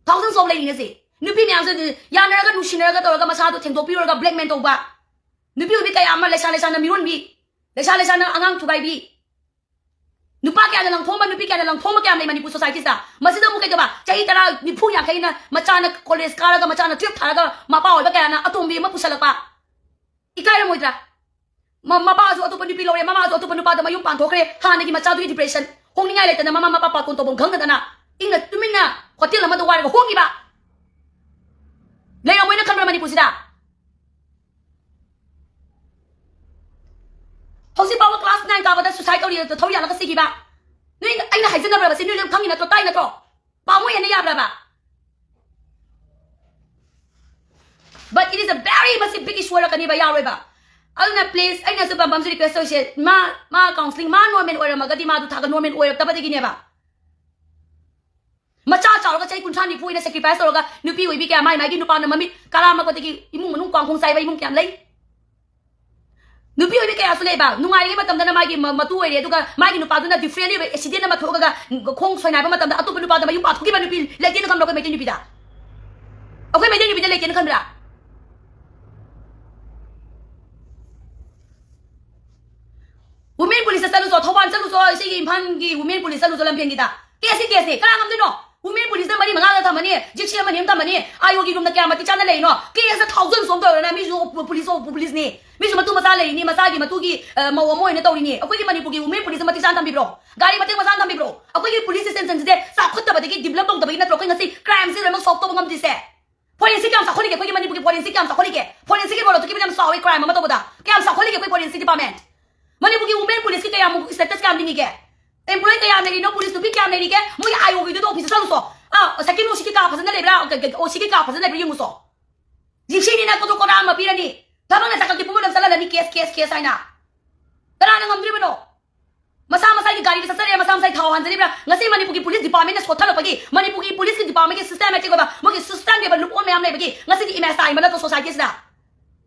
Thousands of ꯂꯩꯔꯤꯅꯦꯁꯦ꯫ ꯅꯨꯄꯤ ꯃꯌꯥꯝꯁꯦ ꯌꯥꯅꯔꯒ, ꯅꯨꯡꯁꯤꯅꯔꯒ ꯇꯧꯔꯒ ꯃꯁꯥꯗꯣ ꯊꯦꯡꯗꯣꯛꯄꯤꯔꯨꯔꯒ blackmail ꯇꯧꯕ꯫ ꯅꯨꯄꯤ ꯑꯣꯏꯕꯤ ꯀꯌꯥ ꯑꯃ, ꯂꯩꯁꯥ ꯂꯩꯁꯥꯅ ꯃꯤꯔꯣꯟꯕꯤ, ꯂꯩꯁꯥ ꯂꯩꯁꯥꯅ ꯑꯉꯥꯡ ꯊꯨꯒꯥꯏꯕꯤ, ꯅꯨꯄꯥ ꯀꯌꯥꯅ ꯂꯪꯊꯣꯛꯑꯝꯕ, ꯅꯨꯄꯤ ꯀꯌꯥꯅ ꯂꯪꯊꯣꯛꯑꯝꯕ ꯀꯌꯥꯝ ꯂꯩ ꯃꯅꯤꯄꯨꯔ ꯁꯣꯁꯥꯏꯇꯤꯁꯤꯗ꯫ ꯃꯁꯤꯗ ꯑꯃꯨꯛ ꯀꯩꯗꯧꯕ? ꯆꯍꯤ ꯇꯔꯥ, ꯅꯤꯐꯨ, ꯌꯥꯡꯈꯩꯅ ꯃꯆꯥꯅ ꯀꯣꯂꯦꯖ ꯀꯥꯔꯒ, ꯃꯆꯥꯅ ꯇꯨꯌꯦꯜꯞ ꯊꯥꯔꯒ ꯃꯄꯥ ꯑꯣꯏꯕ ꯀꯌꯥꯅ ꯑꯇꯣꯝꯕꯤ ꯑꯃ ꯄꯨꯁꯜꯂꯛꯄ꯫ ꯏꯀꯥꯏꯔꯝꯃꯣꯏꯗ꯭ꯔꯥ? ꯃ-, ꯃꯄꯥꯁꯨ ꯑꯇꯣꯞꯄ ꯅꯨꯄꯤ ꯂꯧꯔꯦ, ꯃꯃꯥꯁꯨ ꯑꯇꯣꯞꯄ ꯅꯨꯄꯥꯗ ꯃꯌꯨꯝ ꯄꯥꯟꯊꯣꯛꯈ꯭ꯔꯦ, ꯍꯥꯟꯅꯒꯤ ꯃꯆꯥꯗꯨꯒꯤ ꯗꯤꯄ꯭ꯔꯦꯁꯟ, ꯍꯣꯡꯅꯤꯡꯉꯥꯏ ꯂꯩꯇꯅ ꯃꯃꯥ ꯃꯄꯥ ꯄꯥꯇꯣꯟ ꯇꯧꯐꯝ ꯈꯪꯗꯗꯅ ꯏꯪꯅ ꯇꯨꯃꯤꯟꯅ ꯍꯣꯇꯦꯜ ꯑꯃꯗ ꯋꯥꯔꯒ ꯍꯣꯡꯈꯤꯕ꯫ ꯂꯩꯔꯝꯃꯣꯏꯅ ꯈꯟꯕ꯭ꯔꯥ ꯃꯅꯤꯄꯨꯔꯁꯤꯗ? ꯍꯧꯖꯤꯛ ꯐꯥꯎꯕ ꯀ꯭ꯂꯥꯁ ꯅꯥꯏꯟ ꯀꯥꯕꯗ ꯁꯨꯁꯥꯏꯠ ꯇꯧꯔꯤ, ꯊꯧꯔꯤ ꯌꯥꯜꯂꯒ ꯁꯤꯈꯤꯕ꯫ ꯅꯣꯏ, ꯑꯩꯅ ꯍꯥꯏꯖꯅꯕ꯭ꯔꯕ ꯁꯤ? ꯅꯣꯏ ꯂꯣꯏ ꯈꯪꯉꯤ ꯅꯠꯇ꯭ꯔꯣ, ꯇꯥꯏ ꯅꯠꯇ꯭ꯔꯣ? ꯄꯥꯝꯃꯣꯏ ꯍꯦꯟꯅ ꯌꯥꯕ꯭ꯔꯕ? But it is a very, ꯃꯁꯤ big issue ꯑꯣꯏꯔꯛꯀꯅꯤꯕ, ꯌꯥꯔꯣꯏꯕ꯫ ꯑꯗꯨꯅ please, ꯑꯩꯅꯁꯨ ꯕꯝꯕꯝꯁꯨ request ꯇꯧꯔꯤꯁꯦ, ꯃꯥ, ꯃꯥ counselling, ꯃꯥ normal ꯑꯣꯏꯔꯝꯃꯒꯗꯤ ꯃꯥꯗꯨ ꯊꯥꯒ normal ꯑꯣꯏꯔꯛꯇꯕꯗꯒꯤꯅꯦꯕ꯫ ꯃꯆꯥ ꯆꯥꯎꯔꯒ ꯆꯍꯤ ꯀꯨꯟꯊ꯭ꯔꯥ ꯅꯤꯐꯨ ꯑꯩꯅ sacrifice ꯇꯧꯔꯒ ꯅꯨꯄꯤ ꯑꯣꯏꯕꯤ ꯀꯌꯥ, ꯃꯥꯏ ꯃꯥꯏꯒꯤ ꯅꯨꯄꯥꯅ ꯃꯃꯤꯠ ꯀꯂꯥ ꯃꯀꯣꯠꯇꯒꯤ ꯏꯃꯨꯡ ꯃꯅꯨꯡ ꯀꯥꯡꯈꯣꯡ ꯆꯥꯏꯕ ꯏꯃꯨꯡ ꯀꯌꯥꯝ ꯂꯩ꯫ ꯅꯨꯄꯤ ꯑꯣꯏꯕꯤ ꯀꯌꯥꯁꯨ ꯂꯩꯕ, ꯅꯨꯡꯉꯥꯏꯔꯤꯉꯩ ꯃꯇꯝꯗꯅ ꯃꯥꯒꯤ ꯃ-, ꯃꯇꯨ ꯑꯣꯏꯔꯦ, ꯑꯗꯨꯒ ꯃꯥꯒꯤ ꯅꯨꯄꯥꯗꯨꯅ different ꯑꯣꯏꯕ accident ꯑꯃ ꯊꯣꯛꯑꯒ ꯈꯣꯡ ꯁꯣꯏꯅꯥꯏꯕ ꯃꯇꯝꯗ ꯑꯇꯣꯞꯄ ꯅꯨꯄꯥꯗ ꯃꯌꯨꯝ ꯄꯥꯟꯊꯣꯛꯈꯤꯕ ꯅꯨꯄꯤ ꯂꯩꯇꯦꯅ ꯈꯟꯕ꯭ꯔꯣ ꯑꯩꯈꯣꯏ ꯃꯩꯇꯩ ꯅꯨꯄꯤꯗ? ꯑꯩꯈꯣꯏ ꯃꯩꯇꯩ ꯅꯨꯄꯤꯗ ꯂꯩꯇꯦꯅ ꯈꯟꯕ꯭ꯔꯥ? Women police ꯇ ꯆꯠꯂꯨꯆꯣ, ꯊꯧꯕꯥꯜ ꯆꯠꯂꯨꯆꯣ, ꯁꯤꯒꯤ ꯏꯝꯐꯥꯜꯒꯤ women police ꯆꯠꯂꯨꯆꯣ ꯂꯝꯐꯦꯟꯒꯤꯗ꯫ Case ꯅꯤ case ꯅꯤ, ꯀꯅꯥ ꯉꯝꯗꯣꯏꯅꯣ? Women police ꯇ ꯃꯔꯤ ꯃꯉꯥꯗ ꯊꯝꯃꯅꯤ, gypsy ꯑꯃꯅꯤ ꯑꯃ ꯊꯝꯃꯅꯤ, ꯑꯥꯏ ꯑꯣ ꯒꯤ room ꯗ ꯀꯌꯥ ꯃꯇꯤꯛ ꯆꯥꯅ ꯂꯩꯔꯤꯅꯣ? Case ꯊꯥꯎꯖꯟ ꯁꯣꯝ ꯇꯧꯔꯅ ꯃꯤꯁꯨ ꯄꯨ-, police ꯑꯣ police ꯅꯤ, ꯃꯤꯁꯨ ꯃꯇꯨ ꯃꯆꯥ ꯂꯩꯔꯤꯅꯤ, ꯃꯆꯥꯒꯤ ꯃꯇꯨꯒꯤ, ꯑ, ꯃꯧ ꯑꯃ ꯑꯣꯏꯅ ꯇꯧꯔꯤꯅꯤ꯫ ꯑꯩꯈꯣꯏꯒꯤ ꯃꯅꯤꯄꯨꯔꯒꯤ women police ꯃꯇꯤꯛ ꯆꯥꯅ ꯊꯝꯕꯤꯕ꯭ꯔꯣ? ꯒꯥꯔꯤ ꯃꯇꯤꯛ ꯃꯆꯥꯅ ꯊꯝꯕꯤꯕ꯭ꯔꯣ? ꯑꯩꯈꯣꯏꯒꯤ police station ꯁꯦ ꯆꯥꯎꯈꯠꯇꯕꯗꯒꯤ, develop ꯇꯧꯗꯕꯒꯤ ꯅꯠꯇ꯭ꯔꯣ ꯑꯩꯈꯣꯏ ꯉꯁꯤ crime ꯁꯦ ꯂꯣꯏꯅꯃꯛ solve ꯇꯧꯕ ꯉꯝꯗ꯭ꯔꯤꯁꯦ? Forensic ꯀꯌꯥꯝ ꯆꯥꯎꯈꯠꯂꯤꯒꯦ ꯑꯩꯈꯣꯏꯒꯤ ꯃꯅꯤꯄꯨꯔꯒꯤ? Forensic ꯀꯌꯥꯝ ꯆꯥꯎꯈꯠꯂꯤꯒꯦ? Forensic ꯀꯤ role ꯑꯗꯨꯛꯀꯤ ꯃꯇꯤꯛ ꯌꯥꯝ ꯆꯥꯎꯋꯤ crime ꯑꯃ ꯇꯧꯕꯗ꯫ ꯀꯌꯥꯝ ꯆꯥꯎꯈꯠꯂꯤꯒꯦ ꯑꯩꯈꯣꯏ forensic department? ꯃꯅꯤꯄꯨꯔꯒꯤ women police ꯀꯤ ꯀꯌꯥꯃꯨꯛ status ꯀꯌꯥꯝ ꯂꯤꯡꯉꯤꯒꯦ? Employee ꯀꯌꯥꯝ ꯂꯩꯔꯤꯅꯣ? Police ꯅꯨꯄꯤ ꯀꯌꯥꯝ ꯂꯩꯔꯤꯒꯦ? ꯃꯣꯏꯒꯤ I O ꯒꯤꯗꯨꯗ office ꯆꯠꯂꯨꯁꯣ꯫ Ah, second ꯑꯣ ꯁꯤ ꯒꯤ ꯀꯥ ꯐꯖꯅ ꯂꯩꯕ꯭ꯔꯥ? ꯑꯣ ꯁꯤ ꯒꯤ ꯀꯥ ꯐꯖꯅ ꯂꯩꯕ꯭ꯔꯥ ꯌꯦꯡꯉꯨꯁꯣ꯫ ꯖꯤꯞꯁꯤꯅꯤꯅ ꯀꯣꯗꯣ ꯀꯣꯗꯥ ꯑꯃ ꯄꯤꯔꯅꯤ꯫ ꯊꯕꯛꯅ ꯆꯥꯛꯀꯛꯇꯤ ꯄꯨꯝꯅꯃꯛ ꯆꯠꯍꯜꯂꯅꯤ, case, case, case ꯍꯥꯏꯅ꯫ ꯀꯅꯥꯅ ꯉꯝꯗ꯭ꯔꯤꯕꯅꯣ? ꯃꯁꯥ ꯃꯁꯥꯒꯤ ꯒꯥꯔꯤꯗ ꯆꯠꯆꯔꯦ, ꯃꯁꯥ ꯃꯁꯥꯒꯤ ꯊꯥꯎ ꯍꯥꯟꯖꯔꯤꯕ꯭ꯔꯥ? ꯉꯁꯤ ꯃꯅꯤꯄꯨꯔꯒꯤ police department ꯅ ꯁꯣꯠꯊꯔꯛꯄꯒꯤ, ꯃꯅꯤꯄꯨꯔꯒꯤ police ꯀꯤ department ꯒꯤ systematic ꯑꯣꯏꯕ, ꯃꯣꯏꯒꯤ system ꯒꯤ ꯑꯣꯏꯕ loophole ꯃꯌꯥꯝ ꯂꯩꯕꯒꯤ ꯉꯁꯤꯗꯤ image ꯇꯥꯏ ꯍꯥꯏꯕ ꯅꯠꯇ꯭ꯔꯣ society ꯁꯤꯗ?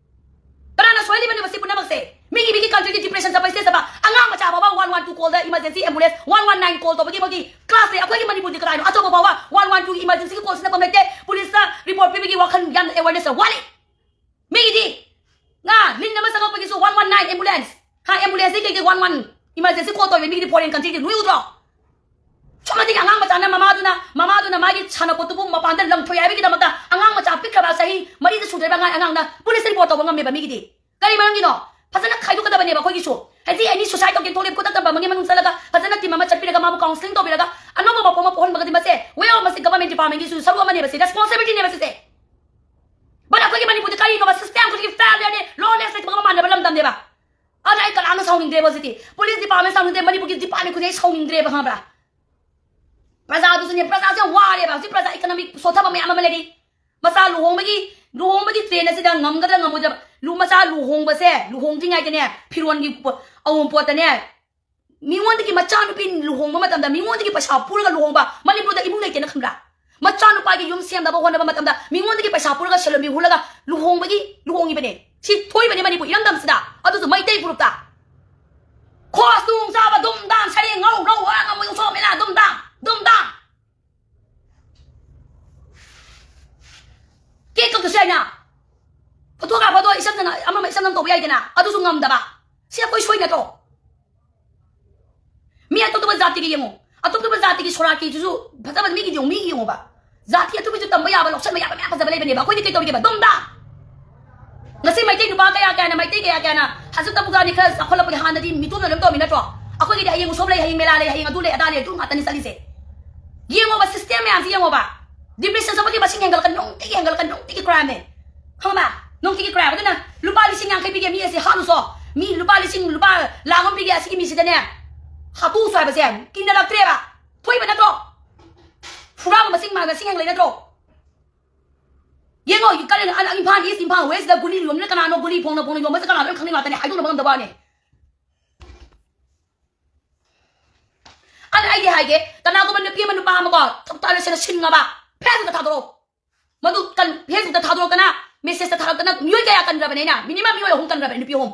ꯀꯅꯥꯅ ꯁꯣꯏꯍꯜꯂꯤꯕꯅꯣ ꯃꯁꯤ ꯄꯨꯝꯅꯃꯛꯁꯦ? ꯃꯤꯒꯤ, ꯃꯤꯒꯤ country ꯒꯤ depression ꯆꯠꯄ, state ꯆꯠꯄ, ꯑꯉꯥꯡ ꯃꯆꯥ ꯐꯥꯎꯕ one one two call ꯗ emergency ambulance, one one nine call ꯇꯧꯕꯒꯤ ꯃꯣꯏꯒꯤ class ꯂꯩ꯫ ꯑꯩꯈꯣꯏꯒꯤ ꯃꯅꯤꯄꯨꯔꯗꯤ ꯀꯗꯥꯏꯅꯣ? ꯑꯆꯧꯕ ꯐꯥꯎꯕ one one two ꯒꯤ emergency ꯒꯤ call ꯁꯤꯟꯅꯐꯝ ꯂꯩꯇꯦ꯫ Police ꯇ report ꯄꯤꯕꯒꯤ ꯋꯥꯈꯜ ꯌꯥꯝꯅ awareness ꯌꯥꯝ ꯋꯥꯠꯂꯤ꯫ ꯃꯤꯒꯤꯗꯤ ꯉꯥ ꯂꯤꯟ ꯑꯃ ambulance, ꯍꯥ, ambulance ꯀꯩ ꯀꯩ one one emergency call ꯇꯧꯔꯤꯕ ꯃꯤꯒꯤꯗꯤ foreign country ꯗꯤ ꯅꯣꯏ ꯎꯗ꯭ꯔꯣ? ꯁꯣꯝꯗꯒꯤ ꯑꯉꯥꯡ ꯃꯆꯥꯅ ꯃꯃꯥꯗꯨꯅ, ꯃꯃꯥꯗꯨꯅ ꯃꯥꯒꯤ ꯁꯥꯟꯅꯄꯣꯠꯇꯨꯕꯨ ꯃꯄꯥꯟꯗ ꯂꯪꯊꯣꯛꯑꯦ ꯍꯥꯏꯕꯒꯤꯗꯃꯛꯇ ꯑꯉꯥꯡ ꯃꯆꯥ ꯄꯤꯛꯈ꯭ꯔꯕ ꯆꯍꯤ ꯃꯔꯤꯗ ꯁꯨꯗ꯭ꯔꯤꯕ ꯑꯉꯥꯡ, ꯑꯉꯥꯡꯅ police report ꯇꯧꯕ ꯉꯝꯃꯦꯕ ꯃꯤꯒꯤꯗꯤ꯫ ꯀꯔꯤ ꯃꯔꯝꯒꯤꯅꯣ? ꯐꯖꯅ ꯈꯥꯏꯗꯣꯛꯀꯗꯕꯅꯦꯕ ꯑꯩꯈꯣꯏꯒꯤꯁꯨ꯫ ꯍꯧꯖꯤꯛ ꯑꯦꯅꯤ suicide ꯇꯧꯒꯦ ꯊꯣꯛꯂꯦ ꯈꯨꯗꯛꯇ ꯕꯝ ꯑꯃꯒꯤ ꯃꯅꯨꯡ ꯆꯠꯂꯒ ꯐꯖꯅ team ꯑꯃ ꯆꯠꯄꯤꯔꯒ ꯃꯥꯕꯨ counselling ꯇꯧꯕꯤꯔꯒ ꯑꯅꯧꯕ ꯃꯄꯣ ꯑꯃ ꯄꯣꯛꯍꯟꯕꯒꯗꯤ ꯃꯁꯦ, well, ꯃꯁꯤ government department ꯒꯤꯁꯨ ꯁꯔꯨꯛ ꯑꯃꯅꯦꯕ, ꯁꯤ responsibility ꯅꯦꯕ ꯁꯤꯁꯦ꯫ But ꯑꯩꯈꯣꯏꯒꯤ ꯃꯅꯤꯄꯨꯔꯗꯤ ꯀꯔꯤꯅꯣꯕ? System ꯈꯨꯗꯤꯡꯒꯤ failure ꯅꯦ, lawless ꯅꯦ, ꯃꯥꯟꯅꯕ ꯂꯝꯗꯝꯅꯦꯕ꯫ ꯑꯗ ꯑꯩ ꯀꯅꯥꯝꯅ ꯁꯥꯎꯅꯤꯡꯗ꯭ꯔꯦꯕ ꯍꯧꯖꯤꯛꯇꯤ꯫ Police department ꯁꯥꯎꯅꯤꯡꯗ꯭ꯔꯦ, ꯃꯅꯤꯄꯨꯔꯒꯤ department ꯈꯨꯗꯤꯡ ꯑꯩ ꯁꯥꯎꯅꯤꯡꯗ꯭ꯔꯦꯕ, ꯈꯪꯕ꯭ꯔꯥ? ꯄ꯭ꯔꯖꯥꯗꯨꯁꯨꯅꯦ, ꯄ꯭ꯔꯖꯥꯁꯦ ꯌꯥꯝ ꯋꯥꯔꯦꯕ ꯍꯧꯖꯤꯛ꯫ ꯄ꯭ꯔꯖꯥ economic ꯁꯣꯊꯕ ꯃꯌꯥꯝ ꯑꯃ ꯂꯩꯔꯤ꯫ ꯃꯆꯥ ꯂꯨꯍꯣꯡꯕꯒꯤ, ꯂꯨꯍꯣꯡꯕꯒꯤ trend ꯑꯁꯤꯗ ꯉꯝꯒꯗ꯭ꯔꯥ ꯉꯝꯃꯣꯏꯗ꯭ꯔꯥ? ꯂꯨ-, ꯃꯆꯥ ꯂꯨꯍꯣꯡꯕꯁꯦ, ꯂꯨꯍꯣꯡꯗ꯭ꯔꯤꯉꯩꯗꯅꯦ, ꯐꯤꯔꯣꯟꯒꯤ ꯄꯣ-, ꯑꯋꯨꯟꯄꯣꯠꯇꯅꯦ, ꯃꯤꯉꯣꯟꯗꯒꯤ ꯃꯆꯥꯅꯨꯄꯤ ꯂꯨꯍꯣꯡꯕ ꯃꯇꯝꯗ ꯃꯤꯉꯣꯟꯗꯒꯤ ꯄꯩꯁꯥ ꯄꯨꯔꯒ ꯂꯨꯍꯣꯡꯕ ꯃꯅꯤꯄꯨꯔꯗ ꯏꯃꯨꯡ ꯂꯩꯇꯦꯅ ꯈꯪꯕ꯭ꯔꯥ? ꯃꯆꯥꯅꯨꯄꯥꯒꯤ ꯌꯨꯝ ꯁꯦꯝꯅꯕ ꯍꯣꯠꯅꯕ ꯃꯇꯝꯗ ꯃꯤꯉꯣꯟꯗꯒꯤ ꯄꯩꯁꯥ ꯄꯨꯔꯒ ꯁꯦꯜ ꯂꯝꯕꯤ ꯍꯨꯜꯂꯒ ꯂꯨꯍꯣꯡꯕꯒꯤ, ꯂꯨꯍꯣꯡꯉꯤꯕꯅꯦ꯫ ꯁꯤ ꯊꯣꯛꯏꯕꯅꯦ ꯃꯅꯤꯄꯨꯔ ꯏꯔꯝꯗꯝꯁꯤꯗ꯫ ꯑꯗꯨꯁꯨ ꯃꯩꯇꯩ ꯐꯨꯔꯨꯞꯇ꯫ ꯈꯣꯁ ꯇꯨꯡ ꯆꯥꯕ ꯗꯨꯝꯗꯥꯝ, ꯁꯔꯦꯡ ꯉꯧ ꯉꯧ ꯋꯥ ꯉꯝꯃꯣꯏ ꯎꯁꯣꯞ ꯃꯦꯂꯥ ꯗꯨꯝꯗꯥꯝ, ꯗꯨꯝꯗꯥꯝ꯫ ꯀꯦꯛ ꯀꯛꯇꯁꯨ ꯌꯥꯏꯅ꯫ ꯐꯣꯇꯣꯒ꯭ꯔꯥꯐꯔꯗꯣ ꯏꯆꯝ ꯆꯝꯅ ꯑꯃ ꯑꯃ ꯏꯆꯝ ꯆꯝ ꯇꯧꯕ ꯌꯥꯏꯗꯅ꯫ ꯑꯗꯨꯁꯨ ꯉꯝꯗꯕ꯫ ꯁꯤ ꯑꯩꯈꯣꯏ ꯁꯣꯏ ꯅꯠꯇ꯭ꯔꯣ? ꯃꯤ ꯑꯇꯣꯞ ꯑꯇꯣꯞꯄ ꯖꯥꯇꯤꯒꯤ ꯌꯦꯡꯉꯣ꯫ ꯑꯇꯣꯞ ꯑꯇꯣꯞꯄ ꯖꯥꯇꯤꯒꯤ ꯁꯣꯔꯥꯠꯀꯤꯗꯨꯁꯨ ꯐꯖꯕ ꯃꯤꯒꯤꯗꯤ ꯌꯦꯡꯉꯣ, ꯃꯤꯒꯤ ꯌꯦꯡꯉꯣꯕ꯫ ꯖꯥꯇꯤ ꯑꯇꯣꯞꯄꯁꯨ ꯇꯝꯕ ꯌꯥꯕ, ꯂꯧꯁꯟꯕ ꯌꯥꯕ ꯃꯌꯥꯝ ꯐꯖꯕ ꯂꯩꯕꯅꯦꯕ꯫ ꯑꯩꯈꯣꯏꯗꯤ ꯀꯩ ꯇꯧꯔꯤꯒꯦꯕ? ꯗꯨꯝꯗꯥꯝ! ꯉꯁꯤ ꯃꯩꯇꯩ ꯅꯨꯄꯥ ꯀꯌꯥ ꯀꯌꯥꯅ, ꯃꯩꯇꯩ ꯀꯌꯥ ꯀꯌꯥꯅ ꯍꯧꯖꯤꯛꯇ ꯄꯨꯖꯥꯅꯤ ꯈꯔ ꯆꯥꯎꯈꯠꯂꯛꯄꯒꯤ ꯍꯥꯟꯅꯗꯤ ꯃꯤꯇꯣꯞꯅ ꯑꯗꯨꯝ ꯇꯧꯔꯝꯃꯤ ꯅꯠꯇ꯭ꯔꯣ? ꯑꯩꯈꯣꯏꯒꯤꯗꯤ ꯍꯌꯦꯡ ꯎꯁꯣꯞ ꯂꯩ, ꯍꯌꯦꯡ ꯃꯦꯂꯥ ꯂꯩ, ꯍꯌꯦꯡ ꯑꯗꯨ ꯂꯩ, ꯑꯗꯥ ꯂꯩ, ꯑꯗꯨ ꯉꯥꯛꯇꯅꯤ ꯆꯠꯂꯤꯁꯦ꯫ ꯌꯦꯡꯉꯣꯕ, system ꯃꯌꯥꯝꯁꯤ ꯌꯦꯡꯉꯣꯕ꯫ Depression ꯆꯠꯄꯒꯤ ꯃꯁꯤꯡ ꯍꯦꯟꯒꯠꯂꯛꯀꯅꯤ, ꯅꯨꯡꯇꯤꯒꯤ ꯍꯦꯟꯒꯠꯂꯛꯀꯅꯤ, ꯅꯨꯡꯇꯤꯒꯤ crime ꯅꯦ꯫ ꯈꯪꯉꯕ? ꯅꯨꯡꯇꯤꯒꯤ crime꯫ ꯑꯗꯨꯅ ꯂꯨꯄꯥ ꯂꯤꯁꯤꯡ ꯌꯥꯡꯈꯩ ꯄꯤꯒꯦ ꯃꯤ ꯑꯁꯤ ꯍꯥꯠꯂꯨꯁꯣ꯫ ꯃꯤ ꯂꯨꯄꯥ ꯂꯤꯁꯤꯡ, ꯂꯨꯄꯥ ꯂꯥꯈ ꯑꯃ ꯄꯤꯒꯦ ꯑꯁꯤꯒꯤ ꯃꯤꯁꯤꯗꯅꯦ ꯍꯥꯠꯇꯣꯛꯎꯁꯣ ꯍꯥꯏꯕꯁꯦ ꯀꯤꯅꯔꯛꯇ꯭ꯔꯦꯕ꯫ ꯊꯣꯛꯏꯕ ꯅꯠꯇ꯭ꯔꯣ? ꯐꯨꯔꯥꯕ ꯃꯁꯤꯡ ꯃꯥ ꯃꯁꯤꯡ ꯍꯦꯟꯒꯠꯂꯛꯏ ꯅꯠꯇ꯭ꯔꯣ? ꯌꯦꯡꯉꯣ, ꯀꯔꯤ, ꯑ, ꯏꯝꯐꯥꯜ East, ꯏꯝꯐꯥꯜ West ꯗ ꯒꯨꯂꯤ ꯌꯣꯟꯕꯅ ꯀꯅꯥꯅꯣ, ꯒꯨꯂꯤ ꯐꯣꯡꯅ ꯐꯣꯡꯅ ꯌꯣꯟꯕꯁꯦ ꯀꯅꯥꯅꯣ ꯂꯣꯏ ꯈꯪꯅꯩ ꯉꯥꯛꯇꯅꯦ, ꯍꯥꯏꯗꯣꯛꯅꯕ ꯉꯝꯗꯕ ꯋꯥꯅꯦ꯫ ꯑꯗ ꯑꯩꯗꯤ ꯍꯥꯏꯒꯦ, ꯀꯅꯥꯒꯨꯝꯕ ꯅꯨꯄꯤ ꯑꯃ ꯅꯨꯄꯥ ꯑꯃꯀꯣ ꯊꯕꯛ ꯇꯧꯔꯁꯤꯅ ꯁꯤꯡꯉꯕ, Facebook ꯇ ꯊꯥꯗꯣꯔꯛꯑꯣ꯫ ꯃꯗꯨ ꯀꯟ-, Facebook ꯇ ꯊꯥꯗꯣꯔꯛꯇꯅ, message ꯇ ꯊꯥꯔꯛꯇꯅ ꯃꯤꯑꯣꯏ ꯀꯌꯥ ꯀꯟꯗ꯭ꯔꯕꯅꯦ ꯑꯩꯅ? Minimum ꯃꯤꯑꯣꯏ ꯑꯍꯨꯝ ꯀꯟꯗ꯭ꯔꯕꯅꯦ, ꯅꯨꯄꯤ ꯑꯍꯨꯝ꯫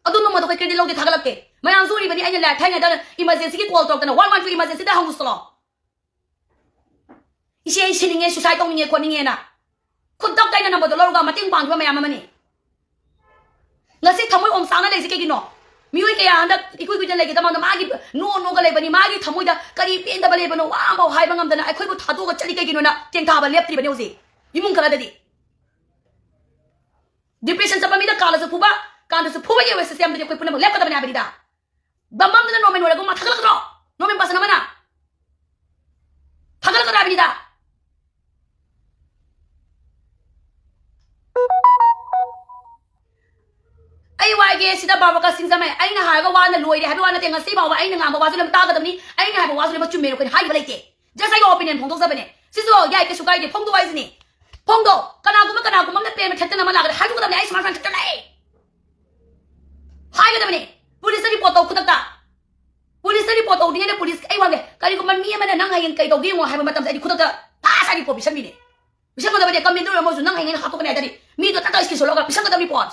ꯑꯗꯨ ꯅꯣꯡꯃꯗ ꯑꯩꯈꯣꯏ credit ꯂꯧꯗꯦ, ꯊꯥꯒꯠꯂꯛꯇꯦ꯫ ꯃꯌꯥꯝꯁꯨ ꯎꯔꯤꯕꯅꯤ, ꯑꯩꯅ ꯂꯥꯏ ꯊꯥꯏꯅꯗ emergency ꯒꯤ call ꯇꯧꯔꯛꯇꯅ, one one two emergency ꯗ ꯍꯪꯉꯨꯁꯤ ꯂꯥꯎ꯫ "ꯏꯆꯦ, ꯑꯩ ꯁꯤꯅꯤꯡꯉꯦ, suicide ꯇꯧꯅꯤꯡꯉꯦ ꯈꯣꯠꯅꯤꯡꯉꯦꯅ" ꯈꯨꯗꯛꯇ ꯑꯩꯅ number ꯗꯣ ꯂꯧꯔꯒ ꯃꯇꯦꯡ ꯄꯥꯡꯈꯤꯕ ꯃꯌꯥꯝ ꯑꯃꯅꯤ꯫ ꯉꯁꯤ ꯊꯃꯣꯏ ꯑꯣꯝꯆꯥꯛꯅ ꯂꯩꯁꯤ ꯀꯩꯒꯤꯅꯣ? ꯃꯤꯑꯣꯏ ꯀꯌꯥ ꯍꯟꯗꯛ ꯏꯀꯨꯏ ꯀꯨꯏꯗꯅ ꯂꯩꯒꯗꯕ ꯃꯥꯡꯗ ꯃꯥꯒꯤ ꯅꯣ ꯅꯣꯒ ꯂꯩꯕꯅꯤ, ꯃꯥꯒꯤ ꯊꯃꯣꯏꯗ ꯀꯔꯤ ꯄꯦꯟꯗꯕ ꯂꯩꯕꯅꯣ ꯋꯥ ꯑꯃꯐꯥꯎ ꯍꯥꯏꯕ ꯉꯝꯗꯅ ꯑꯩꯈꯣꯏꯕꯨ ꯊꯥꯗꯣꯛꯑꯒ ꯆꯠꯂꯤ ꯀꯩꯒꯤꯅꯣꯅ ꯇꯦꯡꯊꯥꯕ ꯂꯦꯞꯇ꯭ꯔꯤꯕꯅꯤ ꯍꯧꯖꯤꯛ ꯏꯃꯨꯡ ꯈꯔꯗꯗꯤ꯫ Depression ꯆꯠꯄ ꯃꯤꯗ ꯀꯥꯜꯂꯁꯨ ꯐꯨꯕ, ꯀꯥꯟꯗꯁꯨ ꯐꯨꯕ ꯌꯦꯡꯕ systemꯗꯨꯗꯤ ꯑꯩꯈꯣꯏ ꯄꯨꯝꯅꯃꯛ ꯂꯦꯞꯀꯗꯕꯅꯤ ꯍꯥꯏꯕꯅꯤꯗ꯫ ꯕꯝꯕꯝꯗꯨꯅ ꯅꯣꯔꯃꯦꯟ ꯑꯣꯏꯔꯒ ꯃꯥ ꯊꯥꯒꯠꯂꯛꯀꯗ꯭ꯔꯣ? ꯅꯣꯔꯃꯦꯟ ꯄꯥꯁꯟ ꯑꯃꯅ ꯊꯥꯒꯠꯂꯛꯀꯗ꯭ꯔꯥ ꯍꯥꯏꯕꯅꯤꯗ꯫ ꯑꯩ ꯋꯥꯏꯒꯦ ꯁꯤꯗ ꯕꯥꯕꯀ ꯁꯤꯡꯖꯃꯩ, ꯑꯩꯅ ꯍꯥꯏꯔꯒ ꯋꯥꯅ ꯂꯣꯏꯔꯦ ꯍꯥꯏꯕ ꯋꯥ ꯅꯠꯇꯦ꯫ ꯉꯁꯤ ꯐꯥꯎꯕ ꯑꯩꯅ ꯉꯥꯡꯕ ꯋꯥꯁꯨ ꯂꯣꯏꯅꯃꯛ ꯇꯥꯒꯗꯕꯅꯤ, ꯑꯩꯅ ꯍꯥꯏꯕ ꯋꯥꯁꯨ ꯂꯣꯏꯅꯃꯛ ꯆꯨꯝꯃꯦꯅ ꯑꯩꯈꯣꯏꯅ ꯍꯥꯏꯕ ꯂꯩꯇꯦ꯫ Just ꯑꯩꯒꯤ opinion ꯐꯣꯡꯗꯣꯛꯆꯕꯅꯦ꯫ ꯁꯤꯁꯨ ꯌꯥꯏ, ꯀꯩꯁꯨ ꯀꯥꯏꯗꯦ, ꯐꯣꯡꯗꯣꯛꯑꯣ ꯍꯥꯏꯁꯤꯅꯤ꯫ ꯐꯣꯡꯗꯣꯛ꯫ ꯀꯅꯥꯒꯨꯝꯕ ꯀꯅꯥꯒꯨꯝꯕ ꯑꯃꯅ ꯄ꯭ꯔꯦꯝꯅ ꯊꯦꯠꯇꯅ ꯑꯃ ꯂꯥꯛꯀꯗ ꯍꯥꯏꯗꯣꯛꯀꯗꯕꯅꯦ꯫ ꯑꯩ ꯁꯨꯃꯥꯏꯅ ꯁꯨꯃꯥꯏꯅ ꯊꯦꯠꯇꯅ ꯂꯩ ꯍꯥꯏꯒꯗꯕꯅꯦ꯫ ꯄꯨꯂꯤꯁꯇ ꯔꯤꯄꯣꯔꯠ ꯇꯧ ꯈꯨꯗꯛꯇ꯫ ꯄꯨꯂꯤꯁꯇ ꯔꯤꯄꯣꯔꯠ ꯇꯧꯗ꯭ꯔꯤꯉꯩꯗ ꯄꯨꯂꯤꯁ, ꯑꯩ ꯋꯥꯡꯗꯦ, ꯀꯔꯤꯒꯨꯝꯕ ꯃꯤ ꯑꯃꯅ ꯅꯪ ꯍꯌꯦꯡ ꯀꯩ ꯇꯧꯒꯦ ꯌꯦꯡꯉꯣ ꯍꯥꯏꯕ ꯃꯇꯝꯗ ꯑꯩꯗꯤ ꯈꯨꯗꯛꯇ ꯇꯥꯁ ꯍꯥꯏꯅ ꯔꯤꯄꯣꯔꯠ ꯄꯤꯁꯟꯕꯤꯅꯦ꯫ ꯄꯤꯁꯟꯒꯗꯕꯅꯦ, ꯀꯃꯦꯟꯗ ꯑꯣꯏꯔꯝꯃꯁꯨ ꯅꯪ ꯍꯌꯦꯡ ꯍꯥꯠꯇꯣꯛꯀꯅꯤ ꯍꯥꯏ ꯇꯥꯔꯗꯤ ꯃꯤꯗꯣ ꯇꯠꯇ ꯏꯁꯀ꯭ꯔꯤꯟ ꯁꯣꯠ ꯂꯧꯔꯒ ꯄꯤꯁꯟꯒꯗꯕ ꯔꯤꯄꯣꯔꯠ꯫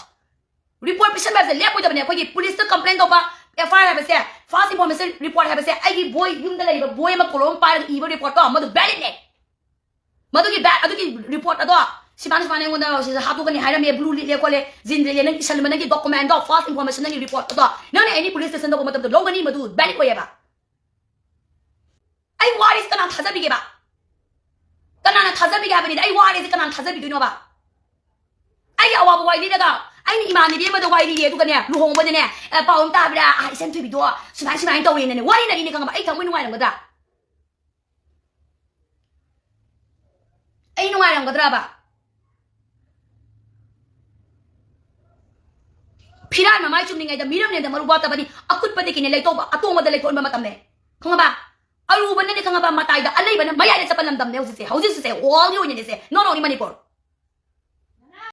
ꯔꯤꯄꯣꯔꯠ ꯄꯤꯁꯟꯕ ꯍꯥꯏꯕꯁꯦ ꯂꯦꯞꯄꯣꯏꯗꯕꯅꯦ꯫ ꯑꯩꯈꯣꯏꯒꯤ ꯄꯨꯂꯤꯁꯇ ꯀꯝꯄ꯭ꯂꯦꯟ ꯇꯧꯕ, ꯑꯦꯐ ꯑꯥꯏ ꯑꯥꯔ ꯍꯥꯏꯕꯁꯦ, ꯐꯥꯜꯁ ꯏꯟꯐꯣꯔꯃꯦꯁꯟ ꯔꯤꯄꯣꯔꯠ ꯍꯥꯏꯕꯁꯦ, ꯑꯩꯒꯤ ꯕꯣꯏ, ꯌꯨꯝꯗ ꯂꯩꯔꯤꯕ ꯕꯣꯏ ꯑꯃ ꯀꯣꯂꯣꯝ ꯑꯃ ꯄꯥꯏꯔꯒ ꯏꯕ ꯔꯤꯄꯣꯔꯠꯇꯣ ꯃꯗꯨ ꯚꯦꯂꯤꯗꯅꯦ꯫ ꯃꯗꯨꯒꯤ ꯚꯦꯠ, ꯑꯗꯨꯒꯤ ꯔꯤꯄꯣꯔꯠ ꯑꯗꯣ ꯁꯤꯃꯥꯅ ꯁꯨꯃꯥꯏꯅ ꯑꯩꯉꯣꯟꯗ ꯁꯤꯗ ꯍꯥꯠꯇꯣꯛꯀꯅꯤ ꯍꯥꯏꯔꯝꯃꯦ, ꯕ꯭ꯂꯨ ꯂꯤꯠꯂꯦ ꯈꯣꯠꯂꯦ, ꯖꯤꯟ ꯂꯤꯠꯂꯦ, ꯅꯪ ꯏꯁꯜꯂꯝꯕ ꯅꯪꯒꯤ ꯗꯣꯀꯨꯃꯦꯟꯗꯣ, ꯐꯥꯜꯁ ꯏꯟꯐꯣꯔꯃꯦꯁꯟ ꯅꯪꯒꯤ ꯔꯤꯄꯣꯔꯠ ꯑꯗꯣ ꯅꯪꯅ ꯑꯦꯅꯤ ꯄꯨꯂꯤꯁ ꯁ꯭ꯇꯦꯁꯟ ꯇꯧꯕ ꯃꯇꯝꯗ ꯂꯧꯒꯅꯤ, ꯃꯗꯨ ꯚꯦꯂꯤꯗ ꯑꯣꯏꯌꯦꯕ꯫ ꯑꯩ ꯋꯥꯔꯤꯁꯤ ꯀꯅꯥꯅ ꯊꯥꯖꯕꯤꯒꯦꯕ? ꯀꯅꯥꯅ ꯊꯥꯖꯕꯤꯒꯦ ꯍꯥꯏꯕꯅꯤꯗ? ꯑꯩ ꯋꯥꯔꯤꯁꯤ ꯀꯅꯥꯅ ꯊꯥꯖꯕꯤꯗꯣꯏꯅꯣꯕ? ꯑꯩꯒꯤ ꯑꯋꯥꯕ ꯋꯥꯔꯤ ꯂꯤꯔꯒ ꯑꯩꯅ ꯏꯃꯥꯟꯅꯕꯤ ꯑꯃꯗ ꯋꯥꯔꯤ ꯂꯤꯔꯦ, ꯑꯗꯨꯒꯅꯦ ꯂꯨꯍꯣꯡꯕꯗꯅꯦ, ꯑ, ꯄꯥꯎ ꯑꯃ ꯇꯥꯕ꯭ꯔꯥ? ꯑ, ꯏꯆꯟ ꯊꯣꯏꯕꯤꯗꯣ ꯁꯨꯃꯥꯏ ꯁꯨꯃꯥꯏꯅ ꯇꯧꯋꯦꯅꯅꯦ ꯋꯥꯔꯤꯅꯔꯤꯅꯦ, ꯈꯪꯉꯕ? ꯑꯩ ꯊꯃꯣꯏ ꯅꯨꯡꯉꯥꯏꯔꯝꯒꯗ꯭ꯔꯥ? ꯑꯩ ꯅꯨꯡꯉꯥꯏꯔꯝꯒꯗ꯭ꯔꯕ? ꯐꯤꯔꯥꯟ ꯃꯃꯥꯏ ꯆꯨꯝꯂꯤꯉꯩꯗ ꯃꯤꯔꯝꯂꯦꯟꯗ ꯃꯔꯨ ꯋꯥꯠꯇꯕꯅꯤ꯫ ꯑꯀꯨꯠꯄꯗꯒꯤꯅꯦ ꯂꯩꯇꯧꯕ, ꯑꯇꯣꯡꯕꯗ ꯂꯩꯊꯣꯛꯍꯟꯕ ꯃꯇꯝꯅꯦ꯫ ꯈꯪꯉꯕ? ꯑꯔꯨꯕꯅꯅꯦ, ꯈꯪꯉꯕ? ꯃꯇꯥꯏꯗ, ꯑꯂꯩꯕꯅ ꯃꯌꯥꯏꯗ ꯆꯠꯄ ꯂꯝꯗꯝꯅꯦ ꯍꯧꯖꯤꯛꯁꯦ꯫ ꯍꯧꯖꯤꯛꯁꯦ worldꯒꯤ ꯑꯣꯏꯅꯅꯦ ꯁꯦ, not only ꯃꯅꯤꯄꯨꯔ꯫